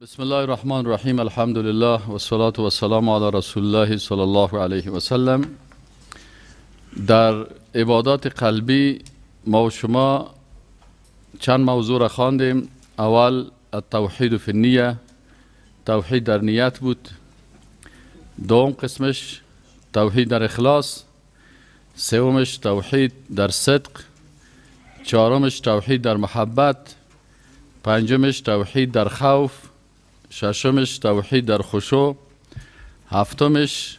بسم الله الرحمن الرحیم. الحمد لله و الصلاة و السلام علی رسول الله صلی الله علیه و سلم. در عبادات قلبی ما و شما چند موضوع را خواندیم. اول التوحید فی النیه، توحید در نیت بود. دوم قسمش توحید در اخلاص، سومش توحید در صدق، چهارمش توحید در محبت، پنجمش توحید در خوف، ششمش توحید در خشوع، هفتمش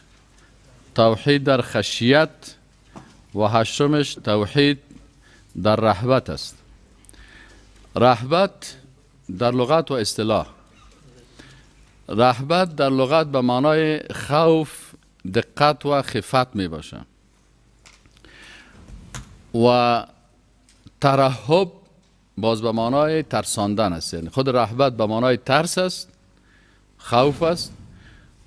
توحید در خشیت و هشتمش توحید در رهبت است. رهبت در لغت و اصطلاح، رهبت در لغت به معنای خوف، دقت و خفت می باشه و ترهب باز به معنای ترساندن است. یعنی خود رهبت به معنای ترس است، خوف است،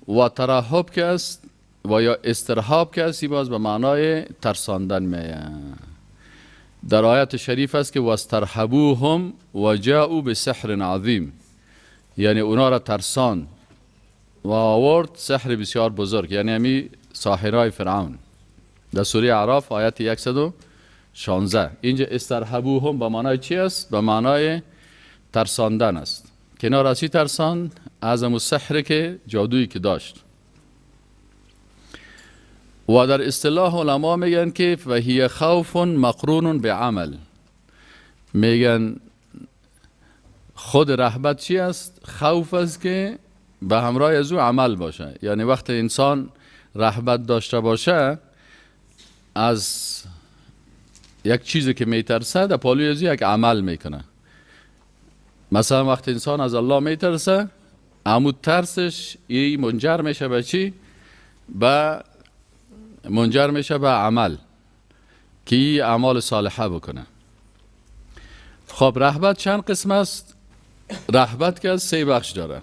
و ترهب که است و یا استرهاب که است باز به معنای ترساندن میه. در آیت شریف است که واسترهبوهم و جاءوا بسحر عظیم، یعنی اونا را ترسان و آورد سحر بسیار بزرگ، یعنی همی ساحرای فرعون. در سوره اعراف آیت 116 اینجا استرهبوهم به معنای چی است؟ به معنای ترساندن است. کنار از چی ترسان؟ از امو سحر که جادویی که داشت. و در اصطلاح علما میگن که فهی خوف مقرون بعمل، میگن خود رهبت چی است؟ خوف است که به همراه از او عمل باشه. یعنی وقت انسان رهبت داشته باشه از یک چیزی که میترسه، در پالوی از یک عمل میکنه. مثلا وقت انسان از الله میترسه، امو ترسش ای منجر میشه به چی؟ به منجر میشه به عمل که اعمال صالحه بکنه. خب رهبت چند قسم است؟ رهبت که از سه بخش داره.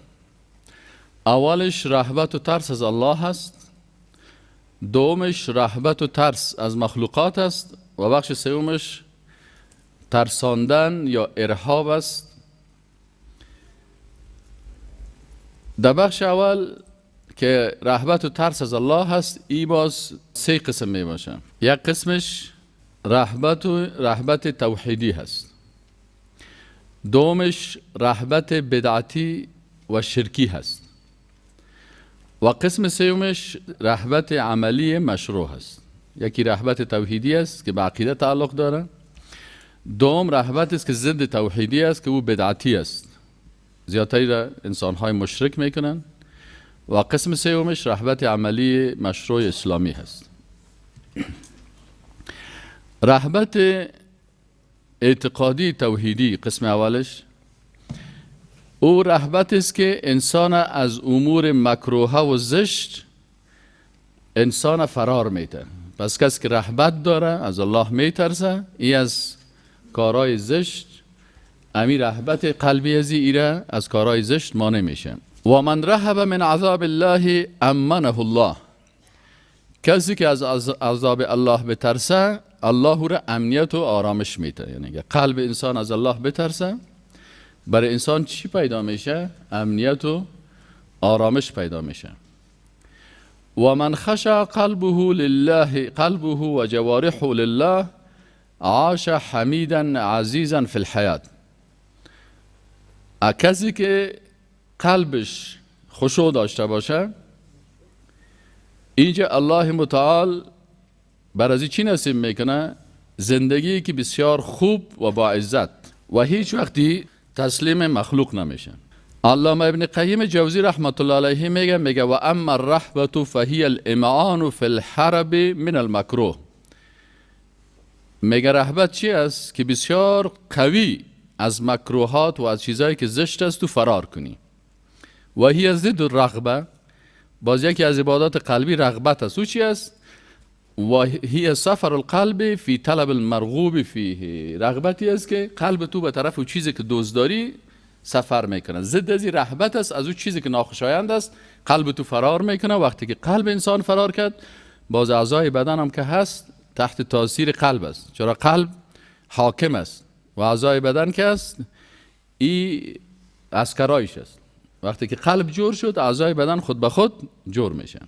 اولش رهبت و ترس از الله هست، دومش رهبت و ترس از مخلوقات است، و بخش سومش ترساندن یا ارهاب است. در بخش اول که رهبت و ترس از الله هست، ای باز سه قسم می باشه. یک قسمش رهبت و رهبت توحیدی هست، دومش رهبت بدعتی و شرکی هست، و قسم سومش رهبت عملی مشروع هست. یکی رهبت توحیدی است که به عقیده تعلق داره، دوم رهبت است که ضد توحیدی است که او بدعتی است، زیادتری را انسان‌های مشرک میکنن، و قسم سومش رهبت عملی مشروع اسلامی هست. رهبت اعتقادی توحیدی قسم اولش او رهبت است که انسان از امور مکروه و زشت انسان فرار میده. پس کسی که رهبت داره از الله میترسه، ای از کارهای زشت، امی رهبت قلبی از ایره از کارهای زشت مانع میشه. و من رهب من عذاب الله امنه الله، کسی که از عذاب الله بترسه الله را امنیت و آرامش میده. یعنی قلب انسان از الله بترسه، برای انسان چی پیدا میشه؟ امنیت و آرامش پیدا میشه. و من خشع قلبه لله قلبه و جوارحه لله عاش حمیدا عزیزا فی الحیات، کسی که قلبش خشوع داشته باشه، اینجا الله متعال بر از چی نصیب میکنه؟ زندگی که بسیار خوب و با عزت و هیچ وقتی تسلیم مخلوق نمیشه. علامه ابن قیم جوزی رحمت الله علیه میگه و اما الرهبة فهی الامعان فی الحرب من المکروه. میگه رهبت چی است؟ که بسیار قوی از مکروهات و از چیزایی که زشت است تو فرار کنی. و هی ضد الرغبه، باز یکی از عبادات قلبی رغبت است. او چی است؟ و هی سفر القلب فی طلب المرغوب فیه، رغبتی است که قلب تو به طرف او چیزی که دوست داری سفر میکنه. ضد از رهبت است، از او چیزی که ناخوشایند است قلب تو فرار میکنه. وقتی که قلب انسان فرار کرد، باز اعضای بدن هم که هست تحت تاثیر قلب است، چرا قلب حاکم است و اعضای بدن که است ای عسکرایش است. وقتی که قلب جور شد، اعضای بدن خود به خود جور میشن.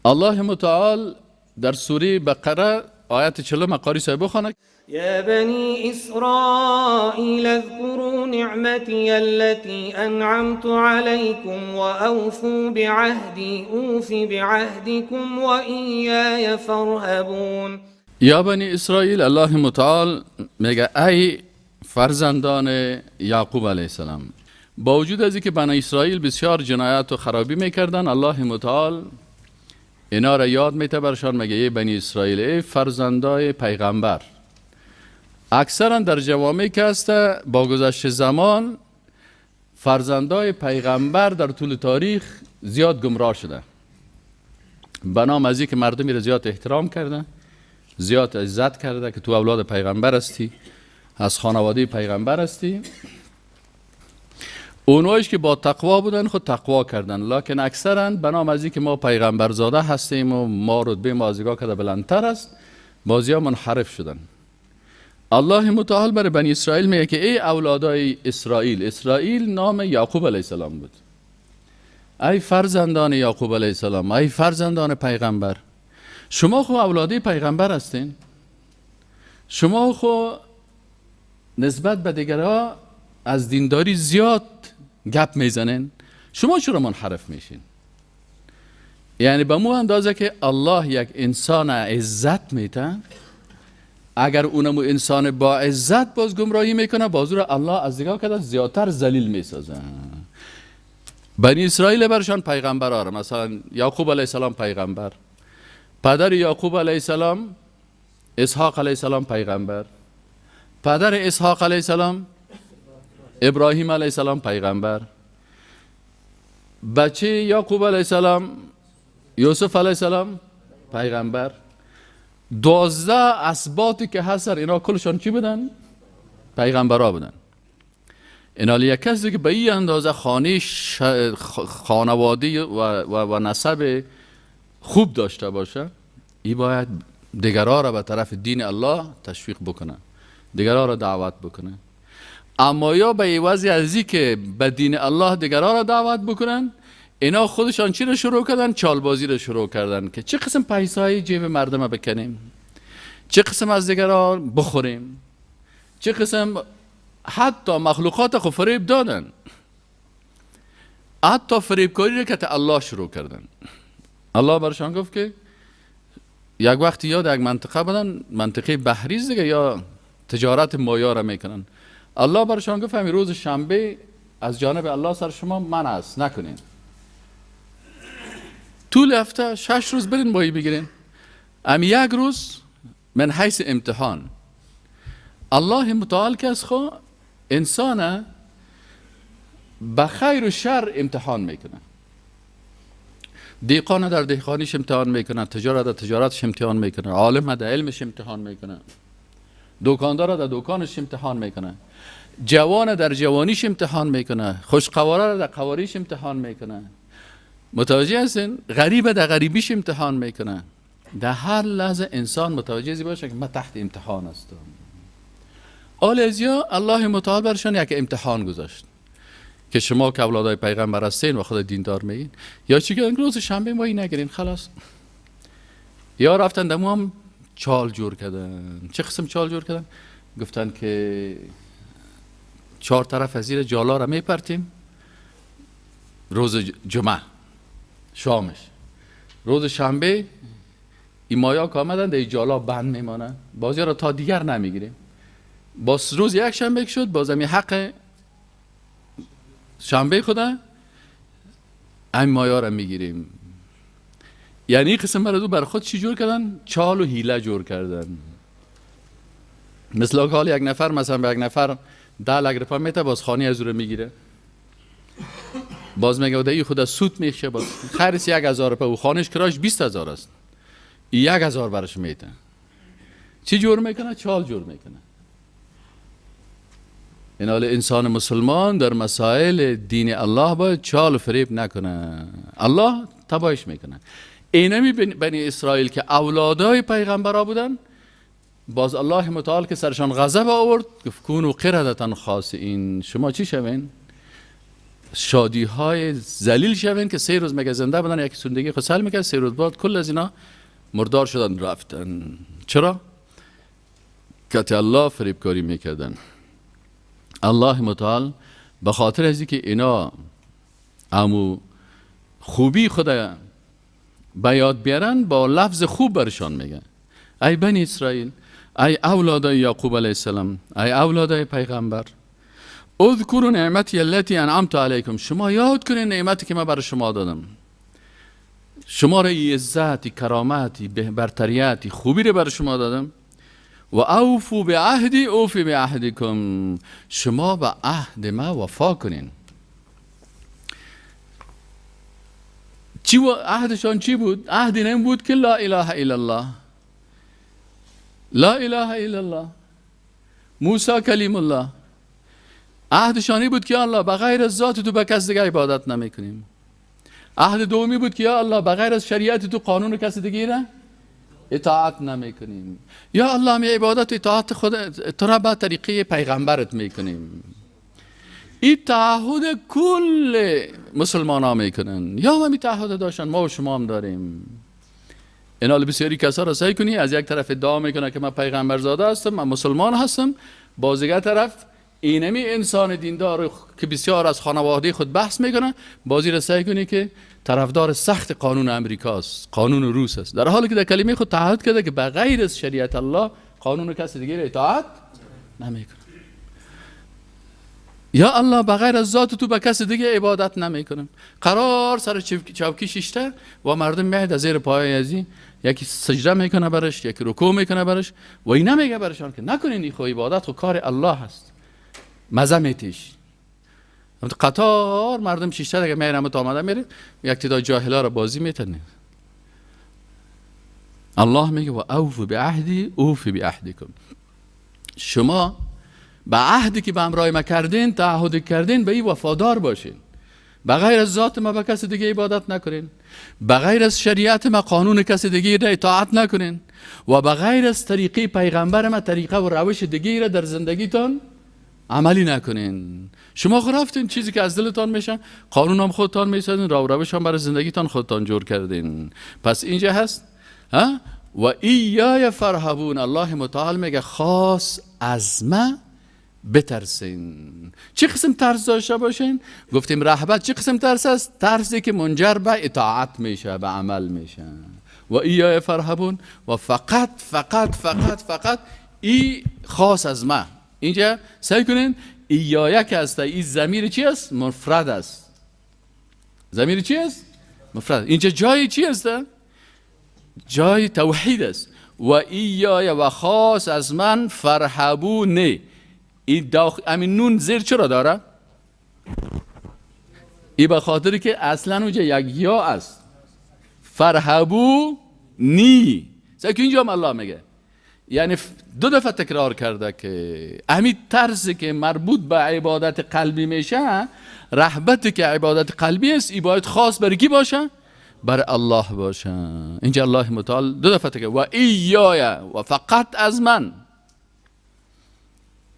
الله متعال در سوره بقره آیت 40 قاری صاحب بخونه. یا بنی اسرائیل اذكروا نعمتی التي انعمت علیکم واوفوا بعهدی اوف بعهدکم وایای فارهبون. یا بنی اسرائیل، الله متعال میگه ای فرزندان یعقوب علیه السلام. با وجود از اینکه بنی اسرائیل بسیار جنایت و خرابی میکردن، الله متعال اینا را یاد میته برشان، میگه ای بنی اسرائیل، ای فرزندای پیغمبر. اکثرا در جوامع که هست با گذشت زمان فرزندای پیغمبر در طول تاریخ زیاد گمراه شده، بنام از اینکه مردمی را زیاد احترام کرده، زیاد عزت کرده که تو اولاد پیغمبر هستی، از خانواده پیغمبر هستی. اونایش که با تقوا بودن خود تقوا کردن، لکن اکثرا بنام از اینکه ما پیغمبرزاده هستیم و ما رتبه ما از دیگا کده بلندتر است، بازی ها منحرف شدن. الله متعال برای بنی اسرائیل میگه که ای اولادای اسرائیل، اسرائیل نام یعقوب علیه السلام بود، ای فرزندان یعقوب علیه السلام، ای فرزندان پیغمبر، شما خو اولادی پیغمبر هستین، شما خو نسبت به دیگرها از دینداری زیاد گپ میزنین، شما چرا منحرف میشین؟ یعنی به مو اندازه که الله یک انسان عزت میته، اگر اونمو انسان با عزت باز گمراهی میکنه، باز رو الله از دیگه کده زیادتر ذلیل میسازه. بنی اسرائیل برشان پیغمبر آره، مثلا یعقوب علیه السلام پیغمبر، پدر یعقوب علیه السلام اسحاق علیه السلام پیغمبر، پدر اسحاق علیه السلام ابراهیم علیه السلام پیغمبر، بچه یعقوب علیه السلام یوسف علیه السلام پیغمبر. 12 اسباطی که هستن اینا کلشان چی بودن؟ پیغمبرا بودن. اینا یک کسی که به این اندازه خانه خانواده و نسب خوب داشته باشه، ای باید دیگرها را به طرف دین الله تشویق بکنه، دیگرها را دعوت بکنه. اما یا به عوض از که به دین الله دیگرها را دعوت بکنن، اینا خودشان چی رو شروع کردن؟ چالبازی رو شروع کردن که چه قسم پیسای جیب مردم بکنیم، چه قسم از دیگران بخوریم، چه قسم حتی مخلوقات خو فریب دادن، حتی فریبکاری رو که الله شروع کردن. الله برشان گفت که یک وقتی یاد یک منطقه بودن، منطقه بحریز دیگه، یا تجارت مایا را میکنن. الله برشان گفت همین روز شنبه از جانب الله سر شما من است، نکنین. طول هفته 6 روز برین ماهی بگیرین، اما یک روز من حیث امتحان. الله متعال که از خو انسان به خیر و شر امتحان میکنه. دیقان در دهقانیش امتحان میکنه، تجارت در تجارتش امتحان میکنه، عالم در علمش امتحان میکنه، دکاندار در دکانش امتحان میکنه، جوان در جوانیش امتحان میکنه، خوشقواره در قواریش امتحان میکنه. متوجه هستین؟ غریب در غریبیش امتحان میکنه. در هر لحظه انسان متوجه باشه که من تحت امتحان هستم. آل ازیا الله متعال برشان یک امتحان گذاشت که شما که اولادای پیغمبر هستین و خود دیندار میگین، یا چی که روز شنبه ماهی نگیرین خلاص. یا رفتن دمو هم چال جور کردن. چه قسم چال جور کردن؟ گفتن که 4 طرف از زیر جالا را میپرتیم روز جمعه شامش، روز شنبه این مایا که آمدن در جالا بند میمانن، بازی را تا دیگر نمیگیریم. باز روز یک شنبه شد، باز همین حق شنبه خدا همین مایا را میگیریم. یعنی این قسم برای بر خود چی جور کردن؟ چال و حیله جور کردن. مثل حال یک نفر مثلا به یک نفر 10 لک روپیه میته، باز خانه از او رو میگیره، باز میگه ای خدا سود میشه، باز خرس 1000 روپیه و خانهش کراش 20,000 است، 1000 برش میته. چی جور میکنه؟ چال جور میکنه. این حال انسان مسلمان در مسائل دین الله باید چال و فریب نکنه، الله تباهش میکنه. اینمی بنی اسرائیل که اولادای پیغمبرا بودن، باز الله متعال که سرشان غضب آورد گفت کونو قردة خاسئین، شما چی شوین؟ شادی های ذلیل شوین که 3 روز مگه زنده بودن، یکی زندگی خود سل میکرد، 3 روز بعد کل از اینا مردار شدن رفتن. چرا؟ که الله فریبکاری میکردن. الله متعال به خاطر از اینکه اینا امو خوبی خود به یاد بیارن با لفظ خوب برشان میگن: ای بنی اسرائیل، ای اولادای یعقوب علیه السلام، ای اولادای پیغمبر، اذکروا نعمتی التي انعمت علیکم، شما یاد کنین نعمتی که من برای شما دادم، شما را عزت، کرامت، برتریت، خوبی رو برای شما دادم. و اوفوا بعهدی اوفی بعهدکم، شما به عهد ما وفا کنین. چی عهدشان چی بود؟ عهد این بود که لا اله الا الله، لا اله الا الله، موسی کلیم الله. عهدشانی بود که الله بغیر از ذات تو به کس دیگه عبادت نمی کنیم. عهد دومی بود که یا الله بغیر از شریعت تو قانون کس دیگه را اطاعت نمی کنیم. یا الله می عبادت اطاعت خود تو را به طریقه پیغمبرت می کنیم. این تعهد کل مسلمان ها میکنن، یا می تعهد داشتن، ما و شما هم داریم. اینا بسیاری کسا را سعی کنی از یک طرف ادعا میکنه که من پیغمبر زاده هستم، من مسلمان هستم، باز دیگر طرف اینمی انسان دیندار که بسیار از خانواده خود بحث میکنه، بازی را سعی کنی که طرفدار سخت قانون امریکاست، قانون روس است، در حالی که در کلمه خود تعهد کرده که بغیر از شریعت الله قانون کسی دیگه را اطاعت نمیکنه. یا الله بغیر از ذات تو به کسی دیگه عبادت نمیکنم. قرار سر چوکی شیشته و مردم میاد از زیر پای ازی یکی سجده میکنه برش، یکی رکوع میکنه برش و این نمیگه برشان که نکنین، این خو عبادت خو کار الله هست. مزه میتیش قطار مردم شیشته دیگه میرم تا آمده میره یک تعداد جاهلا را بازی میتنه. الله میگه و اوفوا بعهدی اوفی بعهدکم، شما به عهدی که به همراه ما کردین، تعهد کردین، به این وفادار باشین. بغیر از ذات ما به کسی دیگه عبادت نکنین، بغیر از شریعت ما قانون کسی دیگه را اطاعت نکنین و بغیر از طریقه پیغمبر ما طریقه و روش دیگه را در زندگیتان عملی نکنین. شما خرافتین چیزی که از دلتان میشه، قانون هم خودتان میسازین، راه و روش هم برای زندگیتان خودتان جور کردین. پس اینجا هست ها و ایای فرهبون، الله متعال میگه خاص از ما بترسین. چه قسم ترس داشته باشین؟ گفتیم رهبت چه قسم ترس است؟ ترسی که منجر به اطاعت میشه، به عمل میشه. و ایای فرهبون و فقط فقط فقط فقط ای خاص از ما. اینجا سعی کنین ایایه که است، این ضمیر چی است؟ مفرد است. ضمیر چی است؟ مفرد. اینجا جای چی است؟ جای توحید است. و ایای و خاص از من فرهبونه. این داخل همین نون زیر چرا داره؟ این به خاطر که اصلا اونجا یک یا است. فرهبو نی. سعی اینجا هم الله میگه، یعنی دو دفعه تکرار کرده که همین ترسی که مربوط به عبادت قلبی میشه، رهبتی که عبادت قلبی است، این باید خاص بر کی باشه؟ بر الله باشه. اینجا الله متعال دو دفعه تکرار و ایای و فقط از من.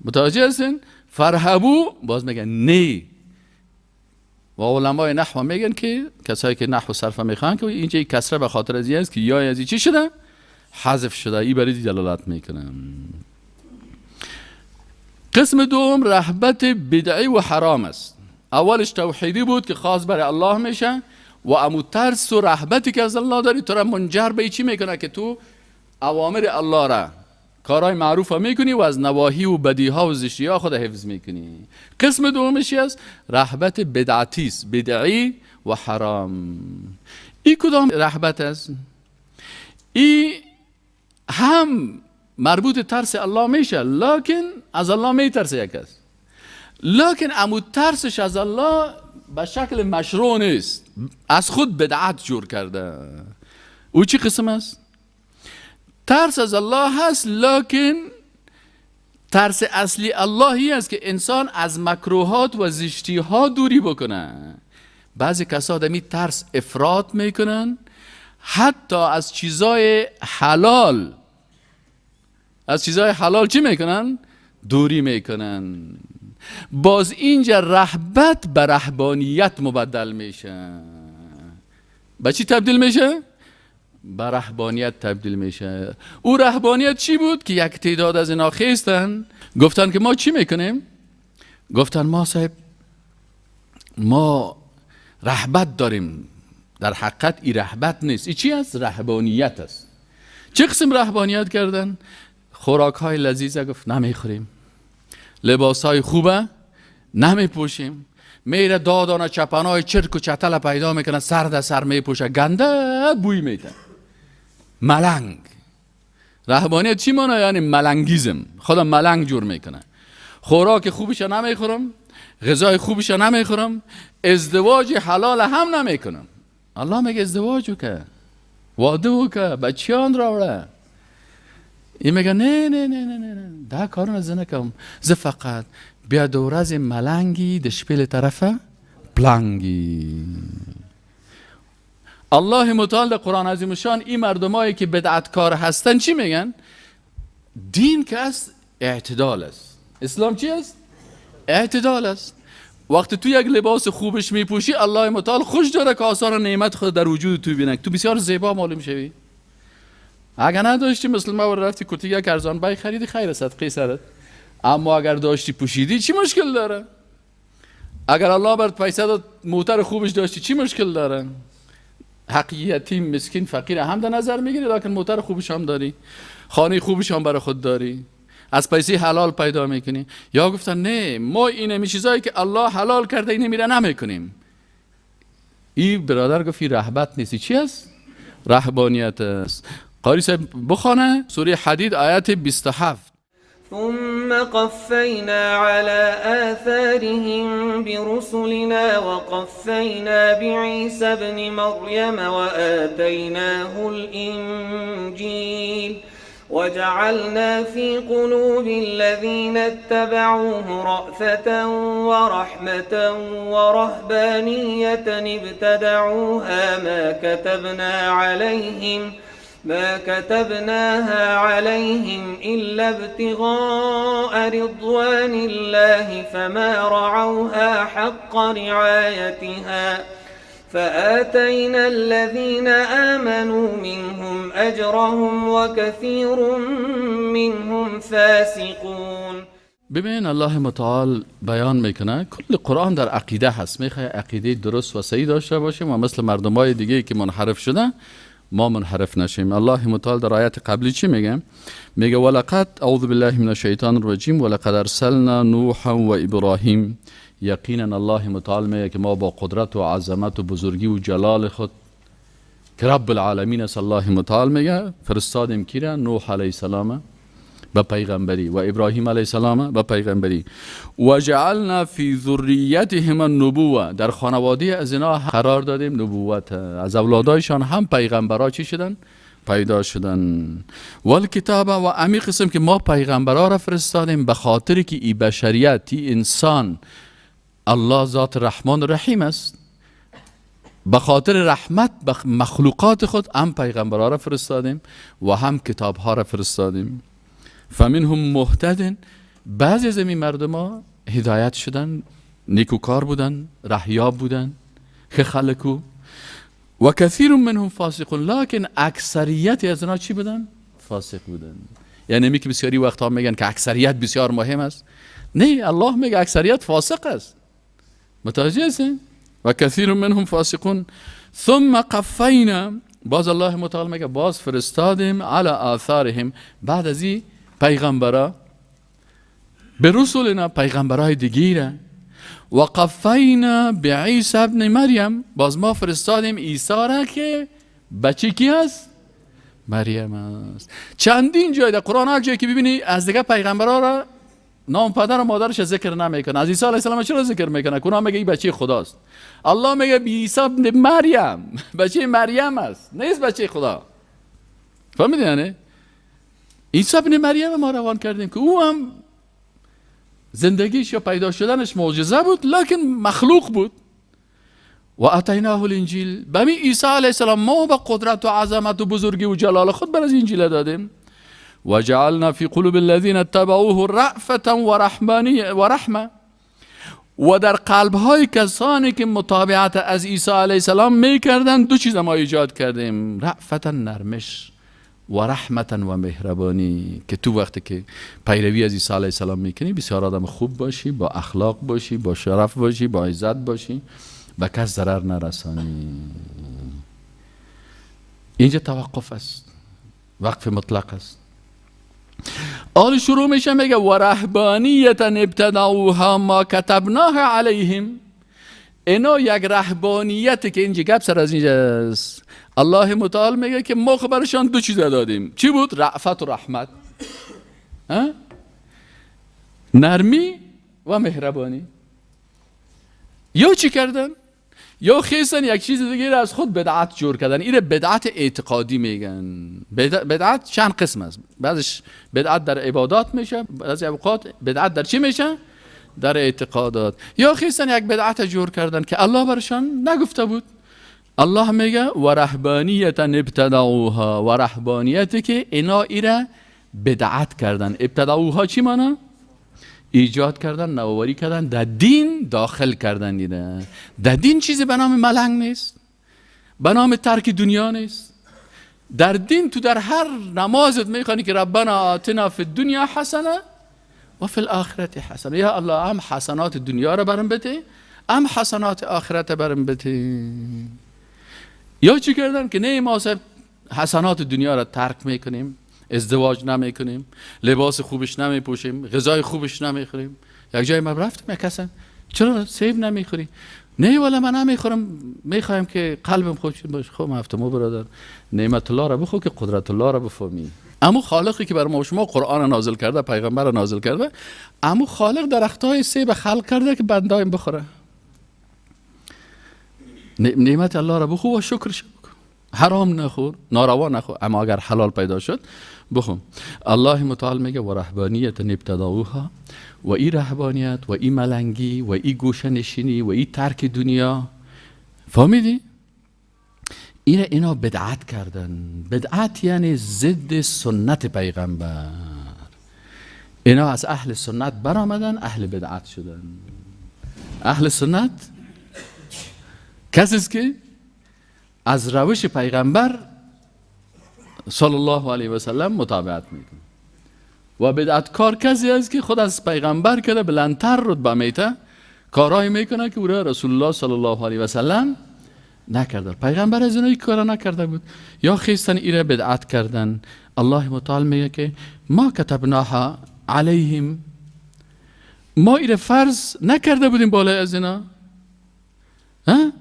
متوجه هستین؟ فرهبو باز میگن نی. و علمای نحو میگن که کسایی که نحو صرف میخوان که اینجا کسره به خاطر از این است که یا از چی شده؟ حذف شده. این برای دلالت میکنه. قسم دوم رهبت بدعی و حرام است. اولش توحیدی بود که خاص برای الله میشه و امو ترس و رهبتی که از الله داری تو را منجر به چی میکنه که تو اوامر الله را، کارهای معروف ها میکنی و از نواهی و بدی ها و زشتی ها خود حفظ میکنی. قسم دومش است رهبت بدعتی است، بدعی و حرام. این کدام رهبت است؟ این هم مربوط ترس الله میشه، لکن از الله میترسه یک کس، لکن امو ترسش از الله به شکل مشروع نیست، از خود بدعت جور کرده. او چی قسم است؟ ترس از الله هست، لکن ترس اصلی اللهی است که انسان از مکروهات و زشتی ها دوری بکنه. بعضی کسا دمی ترس افراط میکنن، حتی از چیزای حلال، از چیزای حلال چی میکنن؟ دوری میکنن. باز اینجا رهبت به رهبانیت مبدل میشه. به چی تبدیل میشه؟ به رهبانیت تبدیل میشه. او رهبانیت چی بود؟ که یک تعداد از اینا خیستن گفتن که ما چی میکنیم؟ گفتن ما صاحب ما رهبت داریم. در حقیقت ای رهبت نیست، ای چی است؟ رهبانیت است. چه قسم رهبانیت کردن؟ خوراک های لذیذ گفت نمیخوریم، لباس های خوبه نمیپوشیم، میره دادانه چپنای چرک و چتل پیدا میکنه، سر در سر میپوشه، گنده بوی میده، ملنگ. رهبانیت چی مانه؟ یعنی ملنگیزم، خدا ملنگ جور میکنه. خوراک خوبش نمیخورم، غذای خوبش نمیخورم، ازدواج حلال هم نمیکنم. الله میگه ازدواج وکه، واده وکه، بچیان راوړه. این میگه نه نه نه نه نه، دا کارونه زه نه کوم، زه فقط بیا د ورځې ملنګي د شپې له طرفه پلنګي. الله متعال در قرآن عظیم شان این مردمایی که بدعتکار هستن چی میگن؟ دین که است اعتدال است. اسلام چی است؟ اعتدال است. وقتی تو یک لباس خوبش میپوشی، الله متعال خوش داره که آثار نعمت خود در وجود تو بینه، تو بسیار زیبا معلوم شوی. اگر نداشتی مثل ما رفتی کتی یک ارزان بای خریدی، خیر صدقه سرت. اما اگر داشتی پوشیدی چی مشکل داره؟ اگر الله برات پیسه داد موتر خوبش داشتی چی مشکل داره؟ حق یتیم مسکین فقیر هم در نظر میگیری، لکن موتر خوبش هم داری، خانه خوبش هم برای خود داری، از پیسه حلال پیدا میکنی. یا گفتن نه ما این چیزایی که الله حلال کرده اینو میره نمیکنیم. این برادر گفت این رهبت نیست، چی است؟ رهبانیت است. قاری صاحب بخوانه سوره حدید آیت 27. ثم قفینا على آثارهم برسلنا وقفینا بعیسی ابن مریم وآتیناه الانجیل وجعلنا في قلوب الذين اتبعوه رأفة ورحمة ورهبانية ابتدعوها ما كتبناها عليهم إلا ابتغاء رضوان الله فما رعوها حق رعايتها فآتينا الذين آمنوا منهم أجرهم وكثير منهم فاسقون. ببین الله متعال بیان میکنه کل قرآن در عقیده هست. میخوای عقیده درست و صحیح داشته باشیم و مثل مردمای دیگه که منحرف شده ما منحرف نشیم. الله متعال در آیت قبلی چی میگه؟ میگه ولقد اعوذ بالله من الشیطان الرجیم ولقد ارسلنا نوحا و ابراهیم. یقینا الله متعال میگه که ما با قدرت و عظمت و بزرگی و جلال خود که رب العالمین است، الله متعال میگه فرستادیم کی را؟ نوح علیه السلام به پیغمبری و ابراهیم علیه السلام به پیغمبری. و جعلنا فی ذریتهم النبوه، در خانواده از اینا قرار دادیم نبوت، از اولادایشان هم پیغمبرا چی شدن؟ پیدا شدن. والکتاب و امی قسم که ما پیغمبرا را فرستادیم به خاطر که ای بشریت، ای انسان، الله ذات رحمان رحیم است، به خاطر رحمت به مخلوقات خود هم پیغمبرا را فرستادیم و هم کتابها را فرستادیم. فمنهم مهتدن، بعضی از این مردم ها هدایت شدن، نیکوکار بودن، رهیاب بودن، خلقو. و کثیر منهم فاسقون، لکن اکثریت از اینا چی بودن؟ فاسق بودن. یعنی می که بسیاری وقتها میگن که اکثریت بسیار مهم است، نه، الله میگه اکثریت فاسق است. متوجه هستین؟ و کثیر منهم فاسقون. ثم قفینا، باز الله متعال میگه باز فرستادیم علی آثارهم، بعد از این پیغمبرا به رسولنا، پیغمبرای دیگیره. و قفینا بعیسی ابن مریم، باز ما فرستادیم عیسی را که بچه کی است؟ مریم است. چندین جای در قرآن هر جایی که ببینی از دیگه پیغمبرا را نام پدر و مادرش ذکر نمیکنه. از عیسی علیه السلام چرا ذکر میکنه؟ اونا میگه این بچه خداست. الله میگه عیسی ابن مریم بچه مریم است، نیست بچه خدا. فهمیدی؟ یعنی عیسی ابن مریم ما روان کردیم که او هم زندگیش یا پیدا شدنش معجزه بود، لکن مخلوق بود. و اتیناه الانجیل، به می عیسی علیه السلام ما به قدرت و عظمت و بزرگی و جلال خود بر از انجیل دادیم. و جعلنا فی قلوب الذین اتبعوه رأفة و رحمه. و در قلبهای کسانی که متابعت از عیسی علیه السلام میکردن دو چیز ما ایجاد کردیم: رأفتا نرمش و رحمتا و مهربانی. که تو وقتی که پیروی از عیسی علیه السلام میکنی بسیار آدم خوب باشی، با اخلاق باشی، با شرف باشی، با عزت باشی، به کس ضرر نرسانی. اینجا توقف است، وقف مطلق است. آل شروع میشه میگه و رهبانیت ابتدعوها ما کتبناها علیهم. اینا یک رهبانیت که اینجا گپ سر از اینجاست. الله متعال میگه که ما برشان دو چیز دادیم. چی بود؟ رأفت و رحمت، نرمی و مهربانی. یا چی کردن؟ یا خیستن یک چیز دیگه از خود بدعت جور کردن. اینه بدعت اعتقادی میگن. بدعت چند قسم است. بعضش بدعت در عبادات میشه، بعضی اوقات بدعت در چی میشه؟ در اعتقادات. یا خیستن یک بدعت جور کردن که الله برشان نگفته بود. الله میگه و رهبانیت ابتدعوها، و رهبانیت که اینا ایره بدعت کردن. ابتدعوها چی معنی؟ ایجاد کردن، نوآوری کردن، در دین داخل کردن. دیده در دین چیزی به نام ملنگ نیست، به نام ترک دنیا نیست. در دین تو در هر نمازت میخوانی که ربنا آتنا فی الدنیا حسنه و فی الاخرة حسنه. یا الله هم حسنات دنیا رو برم بده، هم حسنات آخرت برم بده. یا چی کردن که نه ما حسنات دنیا رو ترک میکنیم، ازدواج نمیکنیم، لباس خوبش نمیپوشیم، غذای خوبش نمیخوریم. یک جای ما رفتم یک کسن چرا سیب نمیخوری؟ نه والا من نمیخورم، میخوایم که قلبم خوش باشه. خب هفتم برادر نعمت الله را بخو که قدرت الله را بفهمی. امو خالقی که بر ما شما قرآن نازل کرده، پیغمبر نازل کرده، امو خالق درختای سیب خلق کرده که بندایم بخوره. نعمت الله را بخو و شکرش بکن. حرام نخور، ناروا نخور، اما اگر حلال پیدا شد بخون. الله متعال میگه و رهبانیت ابتدعوها، و ای رهبانیت و ای ملنگی و ای گوشه نشینی و ای ترک دنیا، فهمیدی؟ اینا بدعت کردن. بدعت یعنی ضد سنت پیغمبر. اینا از اهل سنت برآمدن، اهل بدعت شدن. اهل سنت کسی است که از روش پیغمبر صلی الله علیه و سلم متابعت میکنه، و بدعتکار کسی است که خود از پیغمبر کرده بلندتر رتبه میته، کارهایی میکنه که او را رسول الله صلی الله علیه و سلم نکرده. پیغمبر از اینا کارا نکرده بود. یا خیستن ایره بدعت کردن. الله متعال میگه که ما کتبناها علیهم، ما ایره فرض نکرده بودیم بالای از اینا، ها؟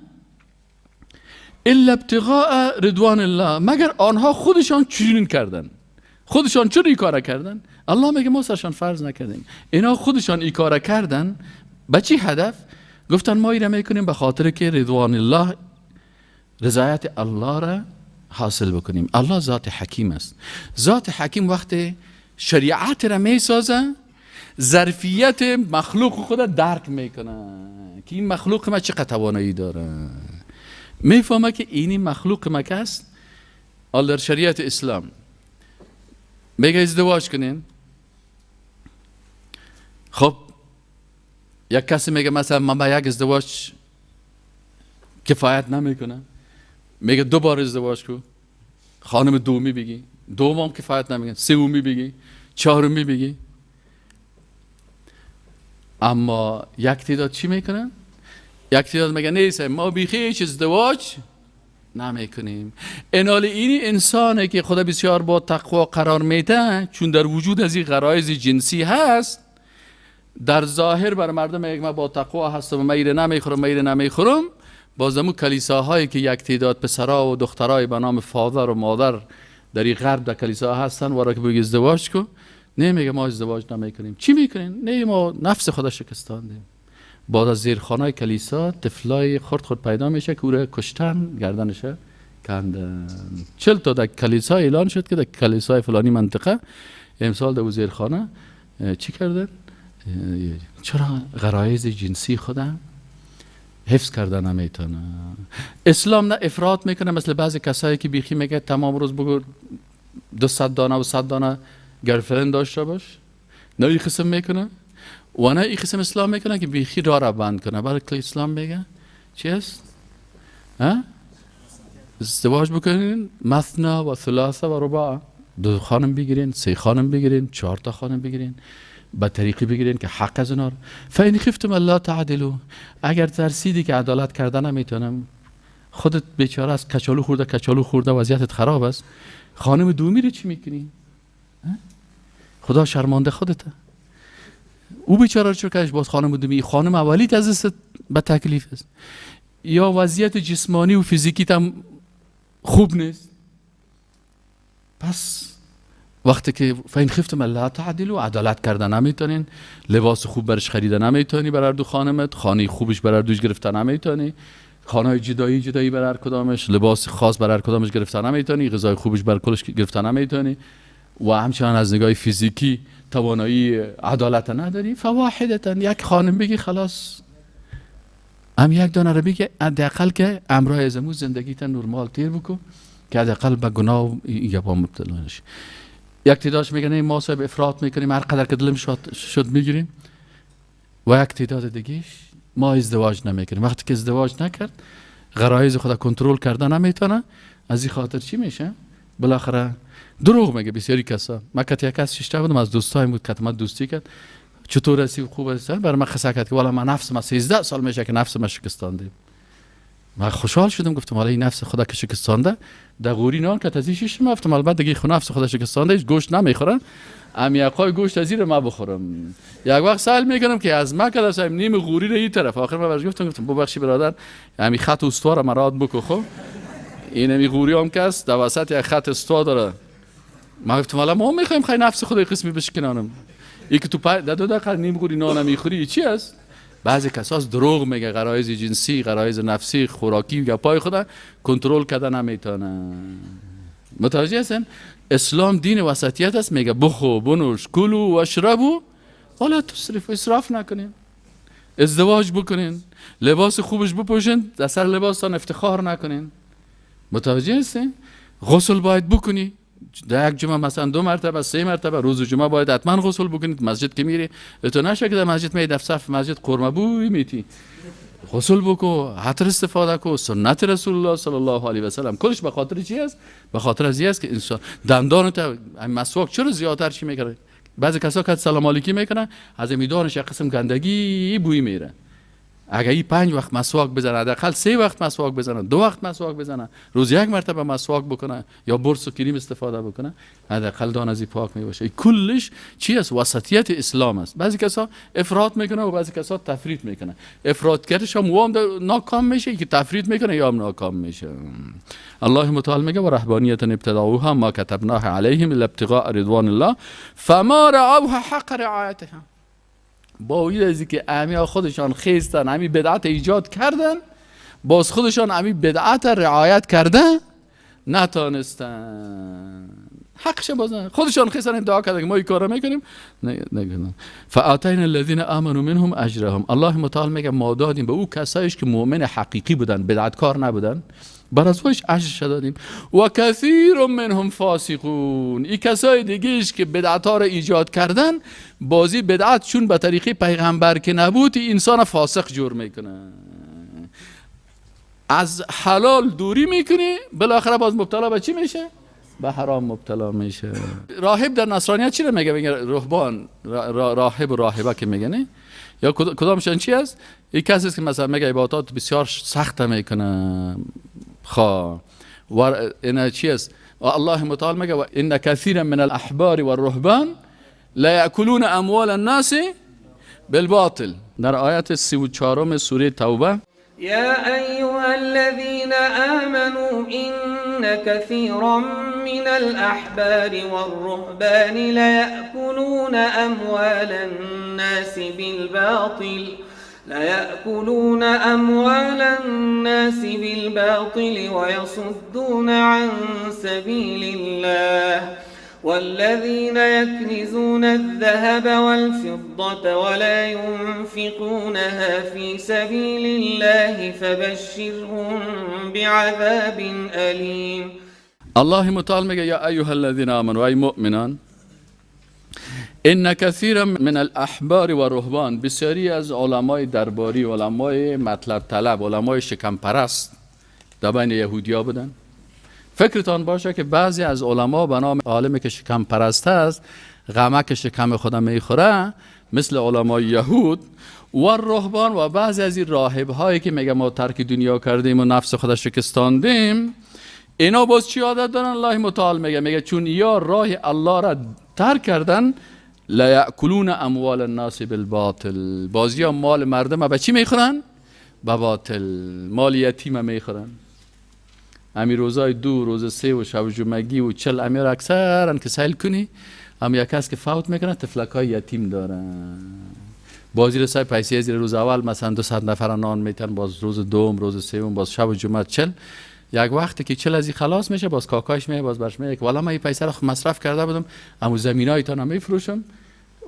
الا ابتغاء رضوان الله، مگر آنها خودشان چنین کردن. خودشان چرا این کار کردن؟ الله میگه ما سرشان فرض نکردیم، اینا خودشان این کار کردن. به چی هدف؟ گفتن ما ایره میکنیم به خاطر که رضوان الله، رضایت الله را حاصل بکنیم. الله ذات حکیم است. ذات حکیم وقتی شریعت را میسازه، ظرفیت مخلوق خود درک میکنه که این مخلوق ما چقدر توانایی داره. میفهمه که اینی مخلوق ما است. در شریعت اسلام میگه ازدواج کنین. خب یک کسی میگه مثلا من با یک ازدواج کفایت نمیکنه، میگه دو بار ازدواج کن، خانم دومی بگی، دومم کفایت نمیکنه، سومی بگی، چهارمی بگی. اما یک تعداد چی میکنن؟ یک تعداد میگه نیست، ما بیخی هیچ ازدواج نمیکنیم. انال اینی انسانه که خدا بسیار با تقوا قرار میده، چون در وجود از این غرایز جنسی هست، در ظاهر بر مردم میگه من با تقوا هستم و میره نمیخورم، میره نمیخورم. باز امو کلیساهایی که یک تعداد پسرا و دخترای به نام فادر و مادر در این غرب در کلیسا هستن، ورا که بگی ازدواج کن، نه میگه ما ازدواج نمیکنیم. چی میکنین؟ نه ما نفس خدا شکستاندیم. بعد از زیرخانه کلیسا طفلای خرد خرد پیدا میشه که او را کشتن، گردنش کندن. 40 تا در کلیسا اعلان شد که در کلیسای فلانی منطقه امسال در زیرخانه چی کردن؟ چرا غرایز جنسی خودم حفظ کردن نمیتونه؟ اسلام نه افراط میکنه مثل بعضی کسایی که بیخی میگه تمام روز بگو 200 دانه و 100 دانه girlfriend داشته باش، نه این قسم میکنه و نه این قسم اصلاح میکنه که بیخی راه را بند کنه. بلکه اسلام میگه چی است؟ ازدواج بکنین مثنا و ثلاثه و رباع، 2 خانم بگیرین، 3 خانم بگیرین، 4 تا خانم بگیرین، به طریقی بگیرین که حق از اونا. فإن خفتم الا تعدلوا، اگر ترسیدی که عدالت کردن نمیتونم، خودت بیچاره است، کچالو خورده کچالو خورده، وضعیتت خراب است، خانم دومی رو چی میکنی؟ خدا شرمانده خودته. او بیچاره رو چرا کش باز خانم دومی، خانم اولیت از دست به تکلیف است، یا وضعیت جسمانی و فیزیکیت هم خوب نیست. پس وقتی که فین خفتم الا تعدلوا، عدالت کردن نمیتونین، لباس خوب برش خریده نمیتونی برای دو خانمت، خانه خوبش برای دوش گرفته نمیتونی، خانه جدایی جدایی برای هر کدامش، لباس خاص برای هر کدامش گرفته نمیتونی، غذای خوبش برای کلش گرفته نمیتونی، و همچنان از نگاه فیزیکی توانایی عدالت نداری، فواحدتا، یک خانم بگی خلاص، هم یک دانه رو بگی حداقل که امرای از امو زندگیت نرمال تیر بکن که حداقل به گناه و این گپا مبتلا نشی. یک تعدادش میگن ما صاحب افراط میکنیم، هر قدر که دلم شد میگیریم، و یک تعداد دیگهش ما ازدواج نمیکنیم. وقتی که ازدواج نکرد غرایز خود کنترل کرده نمیتونه، از این خاطر چی میشه؟ بالاخره دروغ میگه بسیاری کسا. من که یک کس ششته بودم از دوستایم بود که من دوستی کرد، چطور هستی خوب هستی، برای من قصه کرد که والا من نفس من 13 سال میشه که نفس من شکستانده. من خوشحال شدم، گفتم حالا این نفس خدا که شکستانده در غوری نان که تزی شیشم، گفتم البته دیگه خو نفس خدا شکستانده هیچ گوشت نمیخورم، امی آقای گوشت از زیر ما بخورم. یک وقت سوال میکنم که از ما که صاحب نیم غوری رو این طرف. آخر من برش گفتم ببخشید برادر، امی خط استوا رو مراد بکو، خب این امی غوری هم کس در وسط یک خط استوا داره. ما گفتم والا ما میخوایم خیلی نفس خدا قسمی بشکنانم، ای که تو در 2 دقیقه نیم غوری نان میخوری چی است؟ بعضی کساس دروغ میگه، غرایز جنسی، غرایز نفسی، خوراکی گپای خدا کنترل کردن نمیتونه. متوجه هستن؟ اسلام دین وسطیت است، میگه بخو بنوش، کلو و اشربو ولا تسرفوا، اسراف نکنین، ازدواج بکنین، لباس خوبش بپوشین، در سر لباستان افتخار نکنین. متوجه هستین؟ غسل باید بکنی در یک جمعه مثلا 2 مرتبه 3 مرتبه، روز جمعه باید حتما غسل بکنید. مسجد که میری تو نشه که در مسجد می در صف مسجد قرمه بوی میتی، غسل بکو، عطر استفاده کو، سنت رسول الله صلی الله علیه و سلم کلش به خاطر چی است؟ به خاطر از است که انسان دندان تا مسواک چرا زیادتر چی میکنه؟ بعضی کسا که سلام علیکی میکنن از میدانش یک قسم گندگی بوی میره. اگه این 5 وقت مسواک بزنه، حداقل 3 وقت مسواک بزنه، 2 وقت مسواک بزنه، روز 1 مرتبه مسواک بکنه یا برس و کریم استفاده بکنه، حداقل دان از این پاک میباشه. کلش چی است؟ وسطیت اسلام است. بعضی کسا افراط میکنه و بعضی کسا تفریط میکنه. افراط کردش هم وام ناکام میشه، که تفریط میکنه یا هم ناکام میشه. الله متعال میگه و رهبانیت ابتدعوها ما کتبناها علیهم الا ابتغاء رضوان الله فما رعوها حق رعایتها. با وجود از اینکه امی خودشان خیستن، امی بدعت ایجاد کردن، باز خودشان امی بدعت رعایت کرده نتانستن، حقش باز نه. خودشان خیستن ادعا کردن که ما این کارو میکنیم، نکنن. فآتینا الذین آمنوا منهم اجرهم. الله متعال میگه ما دادیم به او کسایش که مؤمن حقیقی بودن، بدعتکار نبودن، بر از خودش اجرش دادیم. و کثیر منهم فاسقون. این کسای دیگهش که بدعت ها رو ایجاد کردن، بازی بدعت چون به طریقه پیغمبر که نبود، انسان فاسق جور میکنه، از حلال دوری میکنی، بالاخره باز مبتلا به چی میشه؟ به حرام مبتلا میشه. راهب در نصرانیت چی رو میگه؟ میگه رهبان، راهب و راهبه که میگه، یا کدامشان چی است؟ این کسی است که مثلا میگه عبادات بسیار سخت میکنه. خا و اینا چی است؟ و الله متعال میگه و ان کثیرا من الاحبار والرهبان لا یاکلون اموال الناس بالباطل. در آیت 34 سوره توبه، یا ایها الذین آمنوا ان كثيرا من الاحبار والرهبان ليأكلون اموال الناس بالباطل ليأكلون أموال الناس بالباطل ويصدون عن سبيل الله والذين يكنزون الذهب والفضة ولا ينفقونها في سبيل الله فبشرهم بعذاب أليم. الله متعال میگه یا ایها الذین آمنوا، ای مؤمنان، ان کثیر من الاحبار و رهبان، بسیاری از علمای درباری، علمای مطلب طلب، علمای شکم پرست در بین یهودیا بودن. فکرتان باشه که بعضی از علما به نام عالمی که شکم پرست است، غمک شکم خودم میخوره، مثل علمای یهود و رهبان و بعضی از این راهب هایی که میگه ما ترک دنیا کردیم و نفس خود شکستاندیم، اینا باز چی عادت دارن؟ الله متعال میگه چون یا راه الله را ترک کردن، لا یاکلون اموال الناس بالباطل، بازی ها مال مردم به چی میخورن؟ به باطل. مال یتیم میخورن. امی روزای 2 روز 3 و شب جمعگی و 40 امیر اکثرا که سیل کنی، هم یک کس که فوت میکنه طفلک های یتیم دارن. بازی رو سای پیسه از روز اول مثلا 200 نفر نان میتن، باز روز دوم، روز سوم، باز شب جمعه 40. یک وقتی که 40 از این خلاص میشه، باز کاکاش میه، باز برش میگه والا من این پیسه رو مصرف کرده بودم، اما زمینایتان هم میفروشم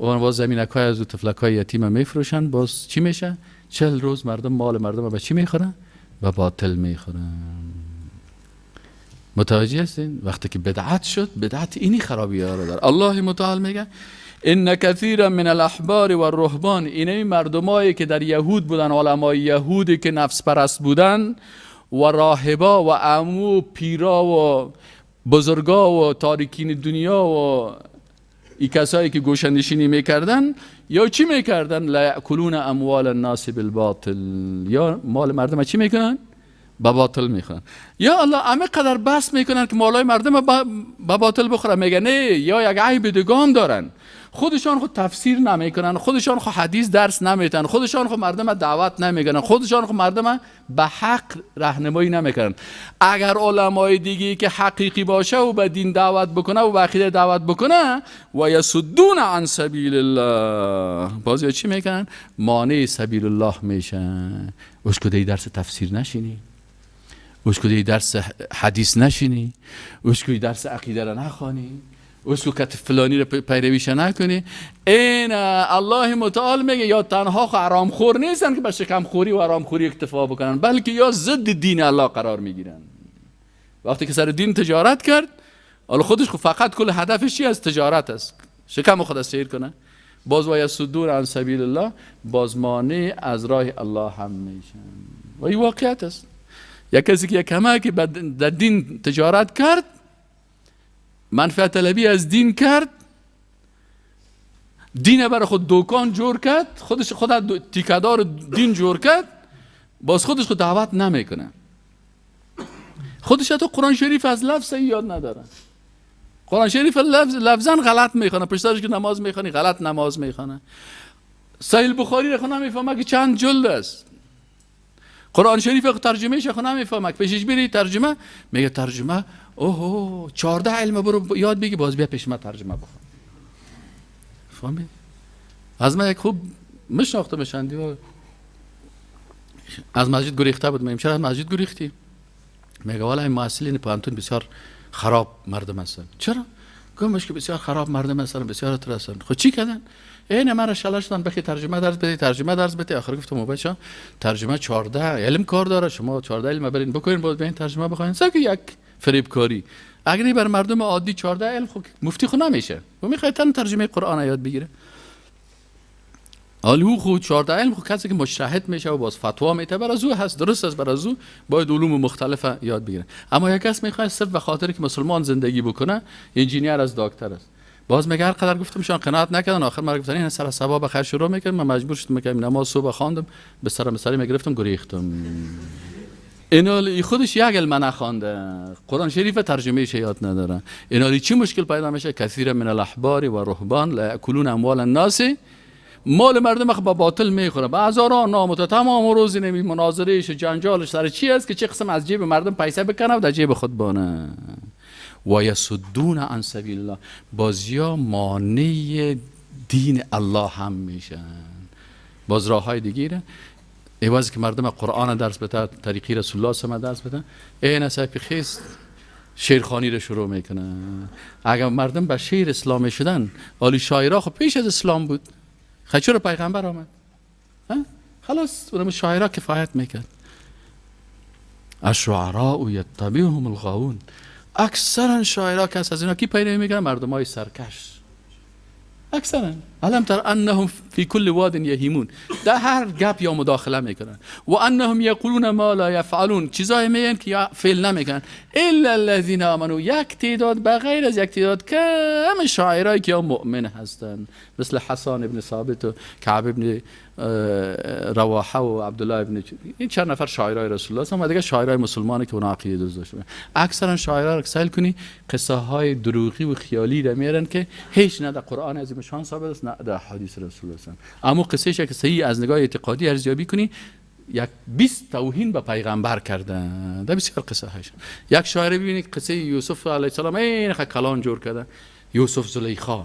و باز زمینکای از طفلکای یتیم میفروشن. باز چی میشه؟ 40 روز مردم مال مردم به چی میخورن؟ به باطل میخورن. متوجه هستین؟ وقتی که بدعت شد، بدعت اینی خرابی ها رو داره. الله متعال میگه ان کثیرا من الاحبار والرهبان، اینه مردمایی که در یهود بودن، علمای یهودی که نفس پرست بودن و راهبا و عمو پیرا و بزرگا و تاریکین دنیا و ای کسایی که گوشنشینی میکردن، یا چی میکردن؟ لا یاکلون اموال الناس بالباطل، یا مال مردم چی میکنن؟ به باطل میخورن. یا الله همه قدر بس میکنن که مالای مردم به باطل بخورن. میگه نه، یا یک عیب دیگه دارن، خودشان خود تفسیر نمیکنن، خودشان خود حدیث درس نمیتن، خودشان خود مردم دعوت نمیکنن، خودشان خود مردم به حق راهنمایی نمیکنن. اگر علمای دیگه که حقیقی باشه و به دین دعوت بکنه و به عقیده دعوت بکنه، و یصدون عن سبیل الله، باز چی میکنن؟ مانع سبیل الله میشن. اسکو درس تفسیر نشینی، اسکو درس حدیث نشینی، اسکو درس عقیده را نخوانی، اسکو کت فلانی رو پیرویش نکنی. این الله متعال میگه یا تنها حرام خور نیستن که به شکم خوری و حرام خوری اکتفا بکنن، بلکه یا ضد دین الله قرار میگیرن. وقتی که سر دین تجارت کرد، حالا خودش خب فقط کل هدفش چی از تجارت است، شکم خود سیر کنه، باز و یصدون عن سبیل الله، باز مانع از راه الله هم میشن. و این واقعیت است. یک کسی که یک کمکی در دین تجارت کرد، منفعت طلبی از دین کرد، دین برای خود دکان جور کرد، خودش خود تیکدار دین جور کرد، باز خودش خود دعوت نمیکنه. خودش حتی قرآن شریف از لفظ یاد نداره. قرآن شریف لفظا غلط میخونه، پشتش که نماز میخونی غلط نماز میخونه. صحیح بخاری رو نمیفهمه که چند جلد است. قرآن شریف ترجمه ش خو نمیفهمه، پیشش بری ترجمه میگه ترجمه اوه 14 علم برو یاد بگی، باز بیا پیش ما ترجمه بخون. فهمی؟ از من یک خوب مشناخته میشن، از مسجد گریخته بود. میگم چرا از مسجد گریختی؟ میگه والا این محصلین پوهنتون بسیار خراب مردم هستن. چرا؟ گفتمش که بسیار خراب مردم هستن، بسیار تر هستن. خب چی کردن؟ این مرا شلا شدن بخی ترجمه درس بده، ترجمه درس بده. آخر گفتم بچا ترجمه 14 علم کار داره، شما 14 علم برین بکنین باز بیاین ترجمه بخواین. ساکه یک فریبکاری. اگر بر مردم عادی 14 علم خب مفتی خو نمیشه. و میخواد تن ترجمه قرآن یاد بگیره. حالا خو 14 علم خو کسی که مجتهد میشه و باز فتوا میده بر از او هست، درست است، بر از او باید علوم مختلف یاد بگیره. اما یک کس میخواد صرف به خاطر که مسلمان زندگی بکنه، انجینیر از دکتر است. باز میگه هر قدر گفتم شان قناعت نکردن، آخر مرا گفتن این سر صبح بخیر شروع میکرد، من مجبور شدم که نماز صبح خواندم، به سر مسری میگرفتم گریختم. اینالی خودش یک علم نخوانده، قرآن شریف ترجمه یاد نداره. اینالی چی مشکل پیدا میشه؟ کثیر من الاحبار و رهبان لا یاکلون اموال الناس، مال مردم با باطل میخوره، به هزاران نام تا تمام روز نمی مناظرهش جنجالش سر چی است که چه قسم از جیب مردم پیسه بکنه و در جیب خود بانه. و یصدون عن سبیل الله، بازیا مانع دین الله هم میشن. باز راه های دیگه ایواز که مردم قرآن درس بده، طریقی رسول الله صلی الله درس بده، این اصلا خیست شعرخوانی رو شروع میکنه. اگر مردم به شعر اسلام شدن، ولی شاعرها خب پیش از اسلام بود، خب چرا پیغمبر آمد؟ خلاص اونم شاعرها کفایت میکرد. الشعراء یتبعهم الغاوون، اکثرا شاعرها کس از اینا کی پیروی میکنن؟ مردم های سرکش. اکثرا. الم تر انهم فی کل واد یهیمون، در هر گپ یا مداخله میکنن. و انهم یقولون ما لا یفعلون، چیزایی میگن که یا فعل نمیکنن. الا الذین آمنوا، یک تعداد بغیر از یک تعداد کم شاعرایی که یا مؤمن هستن، مثل حسان ابن ثابت و کعب ابن رواحه و عبدالله ابن، این چند نفر شاعرای رسول الله هستن و دیگه شاعرای مسلمانی که اونا عقیده دوست داشتن. اکثرا شاعرا رو سیل کنی قصه های دروغی و خیالی را میارن که هیچ نه در قرآن عظیم شان ثابت است نه در حدیث رسول الله. اما قصه که صحیح از نگاه اعتقادی ارزیابی کنی، یک 20 توهین به پیغمبر کردن در بسیار قصه هایش. یک شاعر ببینید قصه یوسف علیه السلام این کلان جور کرده، یوسف زلیخا،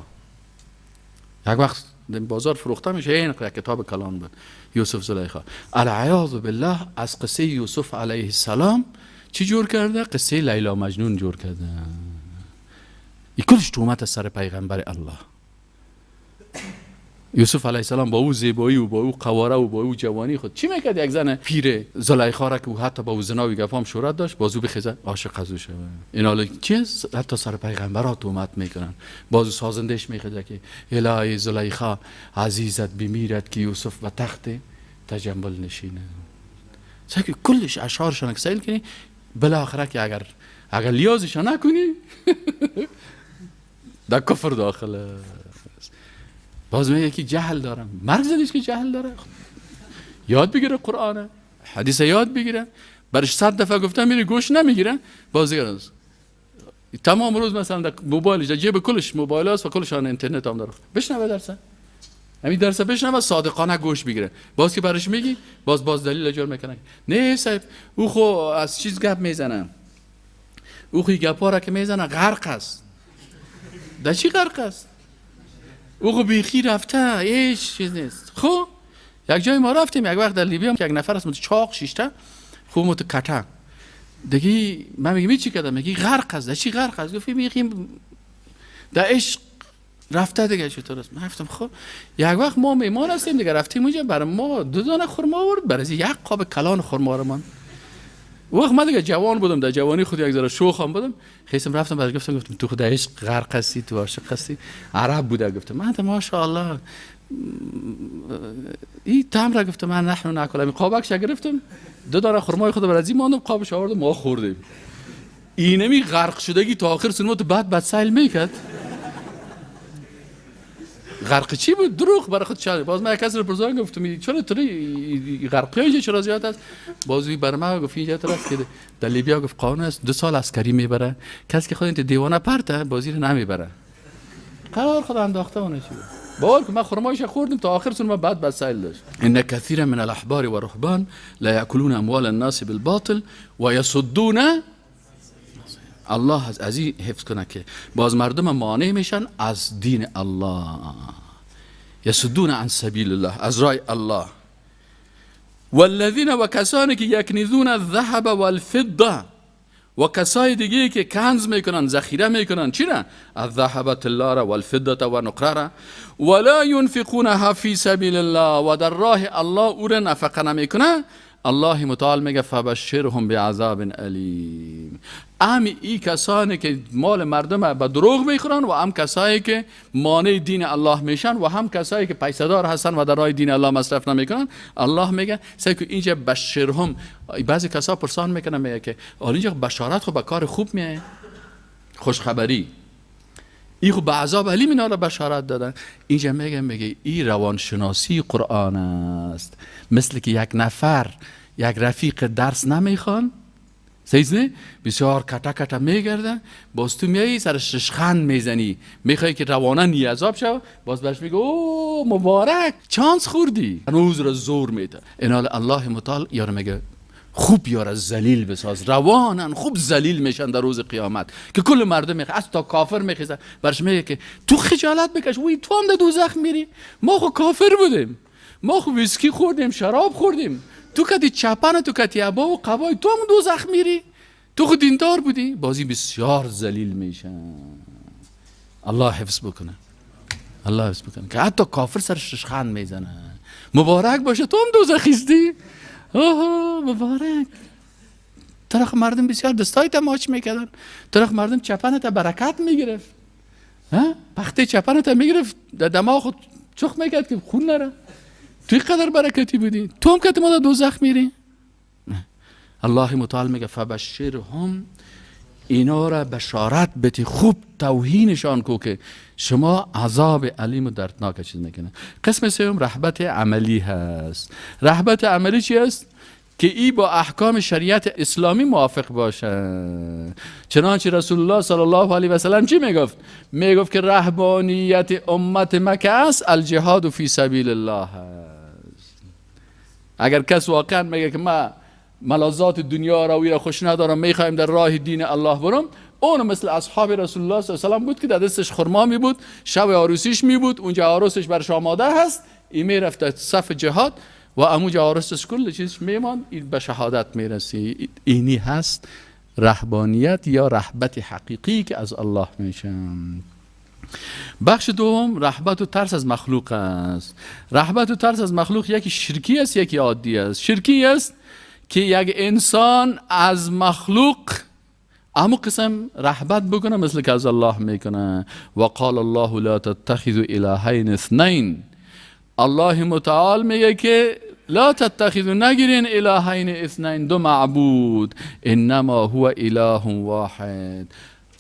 یک وقت در بازار فروخته میشه، این یک کتاب کلان بود، یوسف زلیخا. العیاذ بالله از قصه یوسف علیه السلام چی جور کرده؟ قصه لیلا مجنون جور کرده. این کلش تهمت از سر پیغمبر الله. یوسف علیه السلام با او زیبایی و با او قواره و با او جوانی خود چی میکرد؟ یک زن پیر زلیخا را که او حتی با او زنا و گپام شهرت داشت، بازو بخیزه عاشق از او شود. این حالا چیز حتی سر پیغمبرات تهمت میکنن. بازو سازندش میخیزه که الهی زلیخا عزیزت بمیرد که یوسف به تخت تجمل نشینه. سعی کلش اشعارشان که سیل کنی، بالاخره که اگر لیازش نکنی در کفر داخل. باز میگه که جهل دارم، مرگ زدیش که جهل داره، یاد بگیره قرآنه، حدیث یاد بگیره، برش 100 دفعه گفتم میره گوش نمیگیره. باز دیگه تمام روز مثلا در موبایلش، در جیب کلش موبایل است و کلش آن اینترنت هم داره، بشنوه درسه، همین درسه بشنوه، صادقانه گوش بگیره. باز که برش میگی باز دلیل جور میکنه، نه صاحب او خو از چیز گپ میزنه، او خو گپا را که میزنه غرق است. در چی غرق است؟ او خو بیخی رفته، هیچ چیز نیست. خب یک جای ما رفتیم یک وقت در لیبیا، یک نفر است چاق شیشته خوب متکته دیگه، من میگم چی کردم؟ میگی غرق است. در چی غرق است؟ گفت بیخی در عشق رفته دیگه چطور است. من گفتم خب یک وقت ما میمان هستیم دیگه، رفتیم اونجا برای ما 2 دانه خرما آورد، برای یک قاب کلان خرما رو من. وقت من دیگه جوان بودم، در جوانی خود یک ذره شوخ هم بودم، خیسم رفتم برش گفتم تو خود عشق غرق هستی، تو عاشق هستی. عرب بوده. گفتم من ماشاءالله این تمر، گفتم من نحن ناکل. قابکش گرفتم، 2 دانه خرمای خود برازی ماندم، قابش آوردم ما خوردیم. اینمی غرق شدگی تا آخر سنو تو بعد سیل میکرد. غرق چی بود؟ دروغ برای خود چه. باز من یک کس رو پرسیدم، گفتم چرا تو غرقی اینجا چرا زیاد است؟ باز بر من گفت اینجا است که در لیبیا گفت قانون است 2 سال عسکری میبره، کسی که خود این دیوانه پرته بازی رو نمیبره. قرار خود انداخته اون چی بود. باور کن من خرمایش خوردم تا آخر سن، من بعد سیل داشت. ان كثيرا من الاحبار والرهبان لا ياكلون اموال الناس بالباطل ويصدون. الله از این حفظ کنه که باز مردم مانع میشن از دین الله، یصدون عن سبیل الله، از راه الله. والذین و کسانی که یکنزون الذهب والفضه، و کسای دیگه که کنز میکنن، ذخیره میکنن، چی را؟ الذهب طلا را، والفضه و نقره را، ولا ينفقونها فی سبیل الله، و در راه الله او را نفقه نمیکنه. الله متعال میگه فبشرهم بعذاب الیم. ام ای کسانی که مال مردم به دروغ میخورن، و هم کسایی که مانع دین الله میشن، و هم کسایی که پیسه دار هستن و در راه دین الله مصرف نمیکنن. الله میگه سعی کن اینجا بشرهم. بعضی کسا پرسان میکنن، میگه که اینجا بشارت خب به کار خوب میه، خوشخبری، ای خب به عذاب الیم اینا را بشارت دادن. اینجا میگه ای روانشناسی قرآن است. مثل که یک نفر یک رفیق درس نمیخوان، سیزنه بسیار کتا کتا میگرده، باز تو میایی سرش رشخند میزنی، میخوای که روانه نی عذاب شو، باز برش میگه او مبارک چانس خوردی، هنوز را زور میده. اینال الله متعال یار میگه خوب یار ذلیل بساز، روانن خوب ذلیل میشن در روز قیامت که کل مردم میخواد، از تا کافر میخیزه برش میگه که تو خجالت بکش، وی تو هم در دوزخ میری، ما خو کافر بودیم، ما خو ویسکی خوردیم، شراب خوردیم، تو کتی چپن، تو کتی عبا و قبای، تو هم دوزخ میری، تو خو دیندار بودی. بازی بسیار ذلیل میشن. الله حفظ بکنه، الله حفظ بکنه که حتی کافر سرش رشخند میزنه، مبارک باشه تو هم دوزخیستی، اوه مبارک. طرف مردم بسیار دستای تا ماچ میکردن، طرف مردم چپن تا برکت میگرفت. پخته چپنت میگرفت در دماغ خود چخ میکرد که خون نره. توی قدر برکتی بودی، تو هم که ما در دوزخ میری. الله متعال میگه فبشرهم، اینا را بشارت بتی، خوب توهینشان کو که شما عذاب علیم و دردناک چیز میکنه. قسم سوم رهبت عملی هست. رهبت عملی چی است؟ که ای با احکام شریعت اسلامی موافق باشه. چنانچه رسول الله صلی الله علیه و سلم چی میگفت؟ میگفت که رهبانیت امت مکه است الجهاد فی سبیل الله است. اگر کس واقعا میگه که ما ملازات دنیا را ویرا خوش ندارم، میخوایم در راه دین الله برم، اون مثل اصحاب رسول الله صلی الله علیه و سلم بود که در دستش خرما می بود، شب عروسیش می بود، اونجا عروسش برش آماده هست، ای میرفت در صف جهاد و اموجا عروسش کل چیزش میمان، این به شهادت میرسی. اینی هست رهبانیت یا رهبت حقیقی که از الله میشه. بخش دوم رهبت و ترس از مخلوق است. رهبت و ترس از مخلوق یکی شرکی است، یکی عادی است. شرکی است که یک انسان از مخلوق امو قسم رهبت بکنه مثل که از الله میکنه. و قال الله لا تتخذوا الهین اثنین. الله متعال میگه که لا تتخذوا، نگیرین الهین اثنین، دو معبود، انما هو اله واحد.